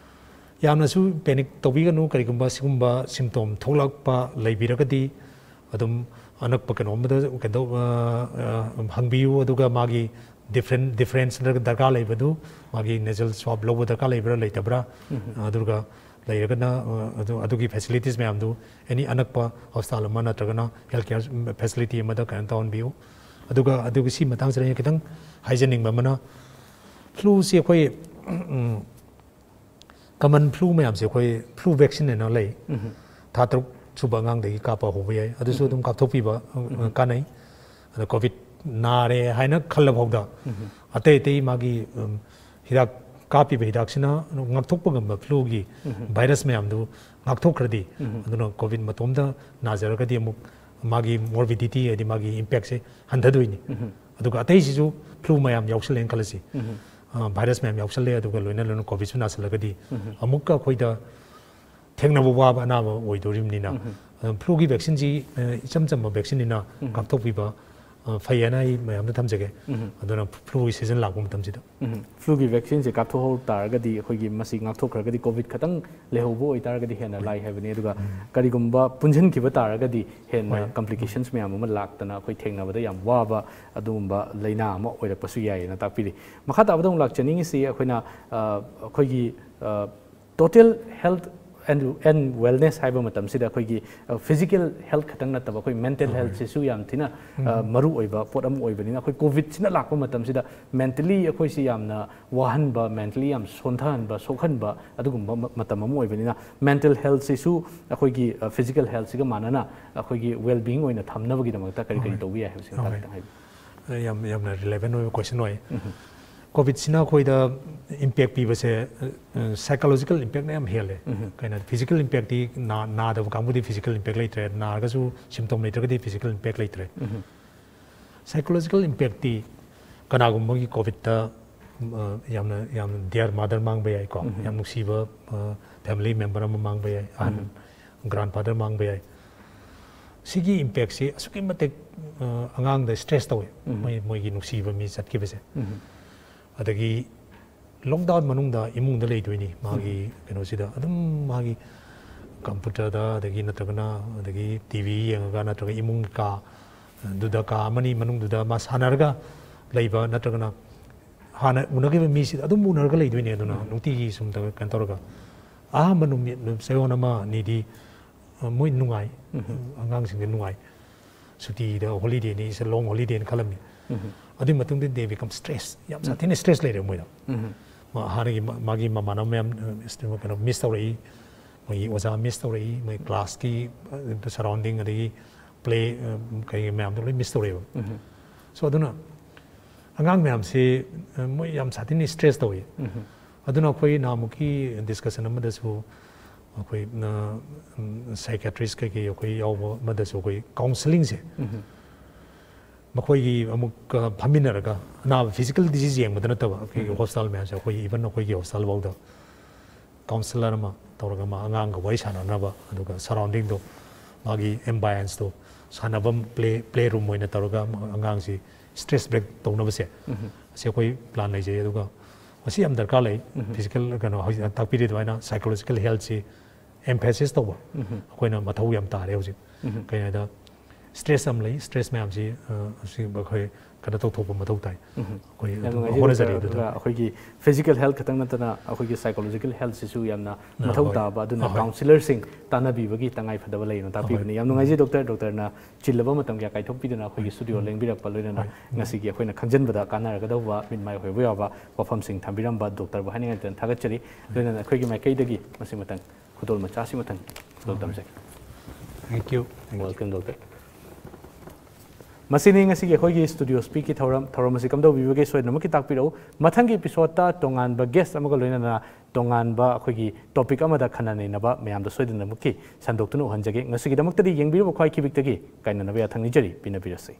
ꯌꯥꯝꯅꯁꯨ ꯄꯦꯅꯤꯛ ꯇꯧꯕꯤꯒꯅꯨ꯫ ꯀꯔꯤꯒꯨꯝꯕ ꯁꯤꯒꯨꯝꯕ ꯁꯤꯝꯇꯣꯝ ꯊꯣꯛꯂꯛꯄ ꯂꯩꯕꯤꯔꯒꯗꯤ ꯑꯗꯨꯝ ꯑꯅꯛꯄ ꯀꯩꯅꯣꯝꯗ ꯀꯩꯗꯧ-, ꯑ, ꯑ, ꯍꯪꯕꯤꯌꯨ꯫ ꯑꯗꯨꯒ ꯃꯥꯒꯤ ꯗꯤꯐ꯭ꯔꯦꯟ-, ꯗꯤꯐ꯭ꯔꯦꯟꯁ ꯗꯔꯀꯥꯔ ꯂꯩꯕꯗꯨ, ꯃꯥꯒꯤ ꯅꯦꯖꯜ ꯁ꯭ꯋꯥꯕ ꯂꯧꯕ ꯗꯔꯀꯥꯔ ꯂꯩꯕ꯭ꯔꯥ ꯂꯩꯇꯕ꯭ꯔꯥ, ꯑꯗꯨꯒ ꯂꯩꯔꯒꯅ, ꯑ, ꯑꯗꯨ, ꯑꯗꯨꯒꯤ ꯐꯦꯁꯤꯂꯤꯇꯤꯁ ꯃꯌꯥꯝꯗꯨ ꯑꯦꯅꯤ ꯑꯅꯛꯄ ꯍꯣꯁꯄꯤꯇꯥꯜ ꯑꯃ ꯅꯠꯇ꯭ꯔꯒꯅ ꯍꯦꯜꯊ ꯀꯦꯌꯔ ꯐꯦꯁꯤꯂꯤꯇꯤ ꯑꯃꯗ ꯀꯩꯅꯣ ꯇꯧꯍꯟꯕꯤꯌꯨ꯫ ꯑꯗꯨꯒ ꯑꯗꯨꯒꯤ ꯁꯤ ꯃꯇꯥꯡꯁꯤꯗ ꯑꯩꯅ ꯈꯤꯇꯪ ꯍꯥꯏꯖꯅꯤꯡꯕ ꯑꯃꯅ, ꯐ꯭ꯂꯨꯁꯤ ꯑꯩꯈꯣꯏ, ꯎꯝ, ꯀꯃꯟ ꯐ꯭ꯂꯨ ꯃꯌꯥꯝꯁꯦ ꯑꯩꯈꯣꯏ ꯐ꯭ꯂꯨ ꯚꯦꯛꯁꯤꯟ ꯍꯥꯏꯅ ꯂꯩ꯫ ꯊꯥ ꯇꯔꯨꯛ ꯁꯨꯕ ꯑꯉꯥꯡꯗꯒꯤ ꯀꯥꯞꯄ ꯍꯧꯕ ꯌꯥꯏ, ꯑꯗꯨꯁꯨ ꯑꯗꯨꯝ ꯀꯥꯞꯊꯣꯛꯄꯤꯕ, ꯑ, ꯀꯥꯟꯅꯩ꯫ ꯑꯗ ꯀꯣꯚꯤꯗ ꯅꯥꯔꯦ ꯍꯥꯏꯅ ꯈꯜꯂ ꯐꯥꯎꯗ ꯑꯇꯩ ꯑꯇꯩ ꯃꯥꯒꯤ, ꯎꯝ, ꯍꯤꯗꯥꯛ ꯀꯥꯞꯄꯤꯕ ꯍꯤꯗꯥꯛꯁꯤꯅ ꯉꯥꯛꯊꯣꯛꯄ ꯉꯝꯕ ꯐ꯭ꯂꯨꯒꯤ ꯚꯥꯏꯔꯁ ꯃꯌꯥꯝꯗꯨ ꯉꯥꯛꯊꯣꯛꯈ꯭ꯔꯗꯤ, ꯑꯗꯨꯅ ꯀꯣꯚꯤꯗ ꯃꯇꯣꯝꯗ ꯅꯥꯖꯔꯒꯗꯤ ꯑꯃꯨꯛ ꯃꯥꯒꯤ ꯃꯣꯔꯕꯤꯗꯤꯇꯤ, ꯍꯥꯏꯗꯤ ꯃꯥꯒꯤ ꯏꯝꯄꯦꯛꯁꯦ ꯍꯟꯊꯗꯣꯏꯅꯤ꯫ ꯑꯗꯨꯒ ꯑꯇꯩꯁꯤꯁꯨ ꯐ꯭ꯂꯨ ꯃꯌꯥꯝ ꯌꯥꯎꯁꯜꯂꯦꯅ ꯈꯜꯂꯁꯤ, ꯑ, ꯚꯥꯏꯔꯁ ꯃꯌꯥꯝ ꯌꯥꯎꯁꯜꯂꯦ, ꯑꯗꯨꯒ ꯂꯣꯏꯅ ꯂꯣꯏꯅ ꯀꯣꯚꯤꯗꯁꯨ ꯅꯥꯁꯜꯂꯒꯗꯤ ꯑꯃꯨꯛꯀ ꯑꯩꯈꯣꯏꯗ ꯊꯦꯡꯅꯕ ꯋꯥꯕ ꯑꯅꯥꯕ ꯑꯣꯏꯗꯣꯔꯤꯕꯅꯤꯅ, ꯑꯗꯨꯝ ꯐ꯭ꯂꯨꯒꯤ ꯚꯦꯛꯁꯤꯟꯁꯤ, ꯑ, ꯏꯆꯝ ꯆꯝꯕ ꯚꯦꯛꯁꯤꯟꯅꯤꯅ ꯀꯥꯞꯊꯣꯛꯄꯤꯕ, ꯑ, ꯐꯩ ꯍꯥꯏꯅ ꯑꯩ ꯃꯌꯥꯝꯗ ꯊꯝꯖꯒꯦ꯫ ꯑꯗꯨꯅ ꯐ꯭ꯂꯨꯒꯤ ꯁꯤꯖꯟ ꯂꯥꯛꯄ ꯃꯇꯝꯁꯤꯗ꯫ ꯎꯝ, ꯐ꯭ꯂꯨꯒꯤ ꯚꯦꯛꯁꯤꯟꯁꯦ ꯀꯥꯞꯊꯣꯛꯍꯧ ꯇꯥꯔꯒꯗꯤ ꯑꯩꯈꯣꯏꯒꯤ ꯃꯁꯤ ꯉꯥꯛꯊꯣꯛꯈ꯭ꯔꯒꯗꯤ, ꯀꯣꯚꯤꯗ ꯈꯛꯇꯪ ꯂꯩꯍꯧꯕ ꯑꯣꯏꯇꯥꯔꯒꯗꯤ ꯍꯦꯟꯅ ꯂꯥꯏ ꯍꯥꯏꯕꯅꯤ꯫ ꯑꯗꯨꯒ ꯀꯔꯤꯒꯨꯝꯕ ꯄꯨꯟꯁꯤꯟꯈꯤꯕ ꯇꯥꯔꯒꯗꯤ ꯍꯦꯟꯅ ꯍꯣꯏ꯫ ꯀꯝꯄ꯭ꯂꯤꯀꯦꯁꯟꯁ ꯃꯌꯥꯝ ꯑꯃ ꯂꯥꯛꯇꯅ ꯑꯩꯈꯣꯏ ꯊꯦꯡꯅꯕꯗ ꯌꯥꯝ ꯋꯥꯕ ꯑꯗꯨꯒꯨꯝꯕ ꯂꯥꯏꯅꯥ ꯑꯃ ꯑꯣꯏꯔꯛꯄꯁꯨ ꯌꯥꯏꯌꯦꯅ ꯇꯥꯛꯄꯤꯔꯤ꯫ ꯃꯈꯥ ꯇꯥꯕꯗ ꯑꯃꯨꯛ ꯂꯥꯛꯆꯅꯤꯡꯉꯤꯁꯤ ꯑꯩꯈꯣꯏꯅ, ꯑ, ꯑꯩꯈꯣꯏꯒꯤ, ꯑ, total health and, and wellness ꯍꯥꯏꯕ ꯃꯇꯝꯁꯤꯗ ꯑꯩꯈꯣꯏꯒꯤ, ꯑ, ꯐꯤꯖꯤꯀꯦꯜ ꯍꯦꯜꯊ ꯈꯛꯇꯪ ꯅꯠꯇꯕ ꯑꯩꯈꯣꯏ ꯃꯦꯟꯇꯦꯜ ꯍꯣꯏ꯫ ꯍꯦꯜꯊꯁꯤꯁꯨ ꯌꯥꯝ ꯊꯤꯅ, ꯑ, ꯃꯔꯨ ꯑꯣꯏꯕ ꯄꯣꯠ ꯑꯃ ꯑꯣꯏꯕꯅꯤꯅ, ꯑꯩꯈꯣꯏ ꯀꯣꯚꯤꯗꯁꯤꯅ ꯂꯥꯛꯄ ꯃꯇꯝꯁꯤꯗ ꯃꯦꯟꯇꯦꯜꯂꯤ ꯑꯩꯈꯣꯏꯁꯤ ꯌꯥꯝꯅ ꯋꯥꯍꯟꯕ, ꯃꯦꯟꯇꯦꯜꯂꯤ ꯌꯥꯝ ꯁꯣꯟꯊꯍꯟꯕ, ꯁꯣꯛꯍꯟꯕ ꯑꯗꯨꯒꯨꯝꯕ ꯃ-, ꯃꯇꯝ ꯑꯃ ꯑꯣꯏꯕꯅꯤꯅ, ꯃꯦꯟꯇꯦꯜ ꯍꯦꯜꯊꯁꯤꯁꯨ ꯑꯩꯈꯣꯏꯒꯤ, ꯑ, ꯐꯤꯖꯤꯀꯦꯜ ꯍꯦꯜꯊꯁꯤꯒ ꯃꯥꯟꯅꯅ ꯑꯩꯈꯣꯏꯒꯤ ꯋꯦꯜ ꯕꯤꯌꯤꯡ ꯑꯣꯏꯅ ꯊꯝꯅꯕꯒꯤꯗꯃꯛꯇ ꯀꯔꯤ ꯀꯔꯤ ꯍꯣꯏ꯫ ꯇꯧꯕ ꯌꯥꯏ ꯍꯥꯏꯕꯁꯤ ꯃꯇꯥꯡꯗ ꯍꯣꯏ꯫ ꯈꯤꯇꯪ ꯍꯥꯏꯕꯤꯌꯨ꯫ ꯌꯥꯝ ꯌꯥꯝꯅ ꯔꯤꯂꯦꯚꯦꯟ ꯑꯣꯏꯕ ꯀꯣꯏꯁꯟ ꯑꯣꯏ꯫ ꯀꯣꯚꯤꯗꯁꯤꯅ ꯑꯩꯈꯣꯏꯗ ꯏꯝꯄꯦꯛ ꯄꯤꯕꯁꯦ, ꯁꯥꯏꯀꯣꯂꯣꯖꯤꯀꯦꯜ ꯏꯝꯄꯦꯛꯅ ꯌꯥꯝ ꯍꯦꯜꯂꯦ꯫ ꯀꯩꯅꯣ, ꯐꯤꯖꯤꯀꯦꯜ ꯏꯝꯄꯦꯛꯇꯤ ꯅꯥ- ꯅꯥꯗꯕ ꯀꯥꯡꯕꯨꯗꯤ ꯐꯤꯖꯤꯀꯦꯜ ꯏꯝꯄꯦꯛ ꯂꯩꯇ꯭ꯔꯦ, ꯅꯥꯔꯒꯁꯨ ꯁꯤꯝꯇꯣꯝ ꯂꯩꯇ꯭ꯔꯒꯗꯤ ꯐꯤꯖꯤꯀꯦꯜ ꯏꯝꯄꯦꯛ ꯂꯩꯇ꯭ꯔꯦ꯫ ꯁꯥꯏꯀꯣꯂꯣꯖꯤꯀꯦꯜ ꯏꯝꯄꯦꯛꯇꯤ ꯀꯅꯥꯒꯨꯝꯕꯒꯤ ꯀꯣꯚꯤꯗꯇ, ꯑ, ꯌꯥꯝꯅ ꯌꯥꯝꯅ ꯗꯤꯌꯔ ꯃꯥꯗꯔ ꯃꯥꯡꯕ ꯌꯥꯏꯀꯣ꯫ ꯌꯥꯝ ꯅꯨꯡꯁꯤꯕ ꯐꯦꯃꯤꯂꯤ ꯃꯦꯝꯕꯔ ꯑꯃ ꯃꯥꯡꯕ ꯌꯥꯏ, ꯑꯍꯟ ꯒ꯭ꯔꯥꯟꯐꯥꯗꯔ ꯃꯥꯡꯕ ꯌꯥꯏ꯫ ꯁꯤꯒꯤ ꯏꯝꯄꯦꯛꯁꯤ ꯑꯁꯨꯛꯀꯤ ꯃꯇꯤꯛ, ꯑ, ꯑꯉꯥꯡꯗ ꯁ꯭ꯇ꯭ꯔꯦꯁ ꯇꯧꯋꯦ꯫ ꯃꯣꯏ ꯃꯣꯏꯒꯤ ꯅꯨꯡꯁꯤꯕ ꯃꯤ ꯆꯠꯈꯤꯕꯁꯦ꯫ ꯑꯗꯒꯤ ꯂꯣꯛꯗꯥꯎꯟ ꯃꯅꯨꯡꯗ ꯏꯃꯨꯡꯗ ꯂꯩꯗꯣꯏꯅꯤ꯫ ꯃꯥꯒꯤ ꯀꯩꯅꯣꯁꯤꯗ ꯑꯗꯨꯝ ꯃꯥꯒꯤ ꯀꯝꯄ꯭ꯌꯨꯇꯔꯗ, ꯑꯗꯒꯤ ꯅꯠꯇ꯭ꯔꯒꯅ ꯑꯗꯒꯤ ꯇꯤ ꯚꯤ ꯌꯦꯡꯉꯒ, ꯅꯠꯇ꯭ꯔꯒ ꯏꯃꯨꯡꯒꯤ ꯀꯥ ꯑꯗꯨꯗ, ꯀꯥ ꯑꯃꯅꯤ ꯃꯅꯨꯡꯗꯨꯗ ꯃꯥ ꯁꯥꯟꯅꯔꯒ ꯂꯩꯕ, ꯅꯠꯇ꯭ꯔꯒꯅ ꯍꯥꯟꯅ ꯎꯅꯈꯤꯕ ꯃꯤꯁꯤꯗ ꯑꯗꯨꯝ ꯎꯅꯔꯒ ꯂꯩꯗꯣꯏꯅꯦ꯫ ꯑꯗꯨꯅ ꯅꯨꯡꯇꯤꯒꯤ ꯁꯨꯝ ꯇꯧꯔ-, ꯀꯩꯅꯣ ꯇꯧꯔꯒ ꯑꯍꯥꯟꯕ ꯅꯨꯃꯤꯠ ꯆꯌꯣꯜ ꯑꯃ ꯑꯅꯤꯗꯤ, ꯑ, ꯃꯣꯏ ꯅꯨꯡꯉꯥꯏ꯫ ꯑꯉꯥꯡꯁꯤꯡꯗꯤ ꯅꯨꯡꯉꯥꯏ꯫ ꯁꯨꯇꯤꯗ ꯍꯣꯂꯤꯗꯦꯅꯤ, ꯏꯁ ꯂꯣꯡ ꯍꯣꯂꯤꯗꯦꯅ ꯈꯜꯂꯝꯃꯤ꯫ ꯑꯗꯨꯒꯤ ꯃꯇꯨꯡꯗ they become stress, ꯌꯥꯝ ꯁꯥꯊꯤꯅ ꯁ꯭ꯇ꯭ꯔꯦꯁ ꯂꯩꯔꯦ ꯃꯣꯏꯗ꯫ ꯃꯥ ꯍꯥꯟꯅꯒꯤ ꯃꯥ- ꯃꯥꯒꯤ ꯃꯃꯥꯟꯅꯕ ꯃꯌꯥꯝ, ꯑ, ꯀꯩꯅꯣ, ꯃꯤꯁ ꯇꯧꯔꯛꯏ, ꯃꯣꯏꯒꯤ ꯑꯣꯖꯥ ꯃꯤꯁ ꯇꯧꯔꯛꯏ, ꯃꯣꯏ ꯀ꯭ꯂꯥꯁꯀꯤ ꯁꯔꯥꯎꯟꯗꯤꯡ, ꯑꯗꯒꯤ ꯄ꯭ꯂꯦ, ꯑ, ꯀꯩ ꯃꯌꯥꯝꯗꯣ ꯂꯣꯏ ꯃꯤꯁ ꯇꯧꯔꯛꯑꯦꯕ꯫ ꯁꯣ ꯑꯗꯨꯅ ꯑꯉꯥꯡ ꯃꯌꯥꯝꯁꯤ, ꯑ, ꯃꯣꯏ ꯌꯥꯝ ꯁꯥꯊꯤꯅ ꯁ꯭ꯇ꯭ꯔꯦꯁ ꯇꯧꯏ꯫ ꯑꯗꯨꯅ ꯑꯩꯈꯣꯏ ꯅꯍꯥꯟꯃꯨꯛꯀꯤ ꯗꯤꯁꯀꯁꯟ ꯑꯃꯗꯁꯨ ꯑꯩꯈꯣꯏ, ꯑ, ꯎꯝ, ꯁꯥꯏꯀꯤꯌꯥꯇ꯭ꯔꯤꯁ ꯀꯩꯀꯩ ꯑꯩꯈꯣꯏ ꯌꯥꯎꯕ ꯑꯃꯗꯁꯨ ꯑꯩꯈꯣꯏ ꯀꯥꯎꯟꯁꯤꯂꯤꯡꯁꯦ ꯃꯈꯣꯏꯒꯤ ꯑꯃꯨꯛ, ꯑ, ꯐꯝꯃꯤꯟꯅꯔꯒ ꯑꯅꯥꯕ ꯐꯤꯖꯤꯀꯦꯜ ꯗꯤꯖꯤꯖ ꯌꯦꯡꯕꯗ ꯅꯠꯇꯕ, ꯑꯩꯈꯣꯏꯒꯤ ꯍꯣꯁꯄꯤꯇꯥꯜ ꯃꯌꯥꯝꯁꯦ, ꯑꯩꯈꯣꯏ ꯏꯚꯟ ꯑꯩꯈꯣꯏꯒꯤ ꯍꯣꯁꯄꯤꯇꯥꯜ ꯐꯥꯎꯗ ꯀꯥꯎꯟꯁꯤꯂꯔ ꯑꯃ ꯇꯧꯔꯒ ꯃꯥ ꯑꯉꯥꯡꯒ ꯋꯥꯔꯤ ꯁꯥꯟꯅꯅꯕ, ꯑꯗꯨꯒ ꯁꯔꯥꯎꯟꯗꯤꯡꯗꯣ, ꯃꯥꯒꯤ ꯑꯦꯝꯕꯥꯏꯟꯁꯇꯣ, ꯁꯥꯟꯅꯐꯝ ꯄ꯭ꯂꯦ, ꯄ꯭ꯂꯦ ꯔꯨꯝ ꯑꯣꯏꯅ ꯇꯧꯔꯒ ꯑꯉꯥꯡꯁꯤ ꯁ꯭ꯇ꯭ꯔꯦꯁ ꯕ꯭ꯔꯦꯛ ꯇꯧꯅꯕꯁꯦ, ꯑꯁꯤ ꯑꯩꯈꯣꯏ ꯄ꯭ꯂꯥꯟ ꯂꯩꯖꯩ꯫ ꯑꯗꯨꯒ ꯃꯁꯤ ꯌꯥꯝ ꯗꯔꯀꯥꯔ ꯂꯩ꯫ ꯐꯤꯖꯤꯀꯦꯜ ꯀꯩꯅꯣ, ꯍꯧꯖꯤꯛ ꯇꯥꯛꯄꯤꯔꯤ ꯑꯗꯨꯃꯥꯏꯅ ꯁꯥꯏꯀꯣꯂꯣꯖꯤꯀꯦꯜ ꯍꯦꯜꯠꯁꯤ ꯑꯦꯝꯐꯦꯁꯤꯁ ꯇꯧꯕ ꯑꯩꯈꯣꯏꯅ ꯃꯊꯧ ꯌꯥꯝ ꯇꯥꯔꯦ ꯍꯧꯖꯤꯛ꯫ ꯀꯩꯅꯣꯗ ꯁ꯭ꯇ꯭ꯔꯦꯁ ꯑꯃ ꯂꯩ, ꯁ꯭ꯇ꯭ꯔꯦꯁ ꯃꯌꯥꯝꯁꯤ, ꯑ, ꯑꯁꯤ ꯑꯩꯈꯣꯏ ꯀꯩꯅꯣ ꯇꯧꯊꯣꯛꯄ ꯃꯊꯧ ꯇꯥꯏ꯫ ꯑꯩꯈꯣꯏ ꯌꯥꯝ ꯑꯗꯨꯝ ꯅꯨꯡꯉꯥꯏꯖꯩ, ꯍꯣꯠꯅꯖꯔꯤ ꯗꯣꯛꯇꯔ꯫ ꯑꯗꯨꯗ꯫ ꯑꯗꯨꯒ ꯑꯩꯈꯣꯏꯒꯤ ꯐꯤꯖꯤꯀꯦꯜ ꯍꯦꯜꯠ ꯈꯛꯇꯪ ꯅꯠꯇꯅ ꯑꯩꯈꯣꯏꯒꯤ ꯁꯥꯏꯀꯣꯂꯣꯖꯤꯀꯦꯜ ꯍꯦꯜꯠꯁꯤꯁꯨ ꯌꯥꯝꯅ ꯑ, ꯃꯊꯧ ꯍꯣꯏ꯫ ꯇꯥꯕ, ꯑꯗꯨꯅ ꯑ, ꯍꯣꯏ꯫ ꯀꯥꯎꯟꯁꯤꯂꯔꯁꯤꯡ ꯇꯥꯟꯅꯕꯤꯕꯒꯤ ꯇꯉꯥꯏ ꯐꯗꯕ ꯂꯩꯌꯦꯅ ꯇꯥꯛꯄꯤꯕꯅꯤ꯫ ꯍꯣꯏ꯫ ꯌꯥꯝ ꯅꯨꯡꯉꯥꯏꯖꯩ ꯗꯣꯛꯇꯔ, ꯗꯣꯛꯇꯔꯅ ꯆꯤꯜꯂꯕ ꯃꯇꯝ ꯀꯌꯥ ꯀꯥꯏꯊꯣꯛꯄꯤꯗꯨꯅ ꯑꯩꯈꯣꯏꯒꯤ ꯎꯝ꯫ ꯁ꯭ꯇꯨꯗꯤꯑꯣ ꯎꯝ꯫ ꯂꯦꯡꯕꯤꯔꯛꯄ, ꯂꯣꯏꯅꯅ ꯍꯣꯏ꯫ ꯎꯝ꯫ ꯉꯁꯤꯒꯤ ꯑꯩꯈꯣꯏꯅ ꯈꯪꯖꯤꯟꯕꯗ ꯀꯥꯟꯅꯔꯒꯗꯧꯕ ꯃꯤꯠ ꯃꯥꯏ ꯑꯣꯏꯍꯧꯕ ꯌꯥꯕ ꯋꯥꯐꯝꯁꯤꯡ ꯊꯝꯕꯤꯔꯝꯕ ꯗꯣꯛꯇꯔꯕꯨ ꯍꯥꯏꯅꯤꯡꯉꯥꯏ ꯂꯩꯇꯅ ꯊꯥꯒꯠꯆꯔꯤ꯫ ꯂꯣꯏꯅꯅ ꯑꯩꯈꯣꯏꯒꯤ ꯃꯥꯏꯀꯩꯗꯒꯤ ꯃꯁꯤ ꯃꯇꯪ ꯈꯨꯗꯣꯜ ꯃꯆꯥꯁꯤ ꯃꯊꯪ ꯈꯨꯗꯣꯜ ꯇꯝꯖꯒꯦ꯫ Thank you. Thank you. Welcome, doctor. ꯃꯁꯤꯅꯤ ꯉꯁꯤꯒꯤ ꯑꯩꯈꯣꯏꯒꯤ ꯁ꯭ꯇꯨꯗꯤꯑꯣ ꯁ꯭ꯄꯤꯛꯀꯤ ꯊꯧꯔꯝ꯫ ꯊꯧꯔꯝ ꯑꯁꯤ ꯀꯝꯗꯧꯕꯤꯕꯒꯦ ꯁꯣꯏꯗꯅꯃꯛꯀꯤ ꯇꯥꯛꯄꯤꯔꯛꯎ꯫ ꯃꯊꯪꯒꯤ ꯏꯄꯤꯁꯣꯗꯇ ꯇꯣꯉꯥꯟꯕ ꯒꯦꯁ ꯑꯃꯒ ꯂꯣꯏꯅꯅ ꯇꯣꯉꯥꯟꯕ ꯑꯩꯈꯣꯏꯒꯤ ꯇꯣꯄꯤꯛ ꯑꯃꯗ ꯈꯟꯅ ꯅꯩꯅꯕ ꯃꯌꯥꯝꯗ ꯁꯣꯏꯗꯅꯃꯛꯀꯤ ꯁꯟꯗꯣꯛꯇꯨꯅ ꯎꯍꯟꯖꯒꯦ꯫ ꯉꯁꯤꯒꯤꯗꯃꯛꯇꯗꯤ ꯌꯦꯡꯕꯤꯔꯤꯕ ꯈ꯭ꯋꯥꯏ ꯈꯤꯕꯤꯛꯇꯒꯤ ꯀꯥꯏꯅꯅꯕ ꯌꯥꯊꯪ ꯅꯤꯖꯔꯤ꯫ ꯄꯤꯅꯕꯤꯔꯁꯤ꯫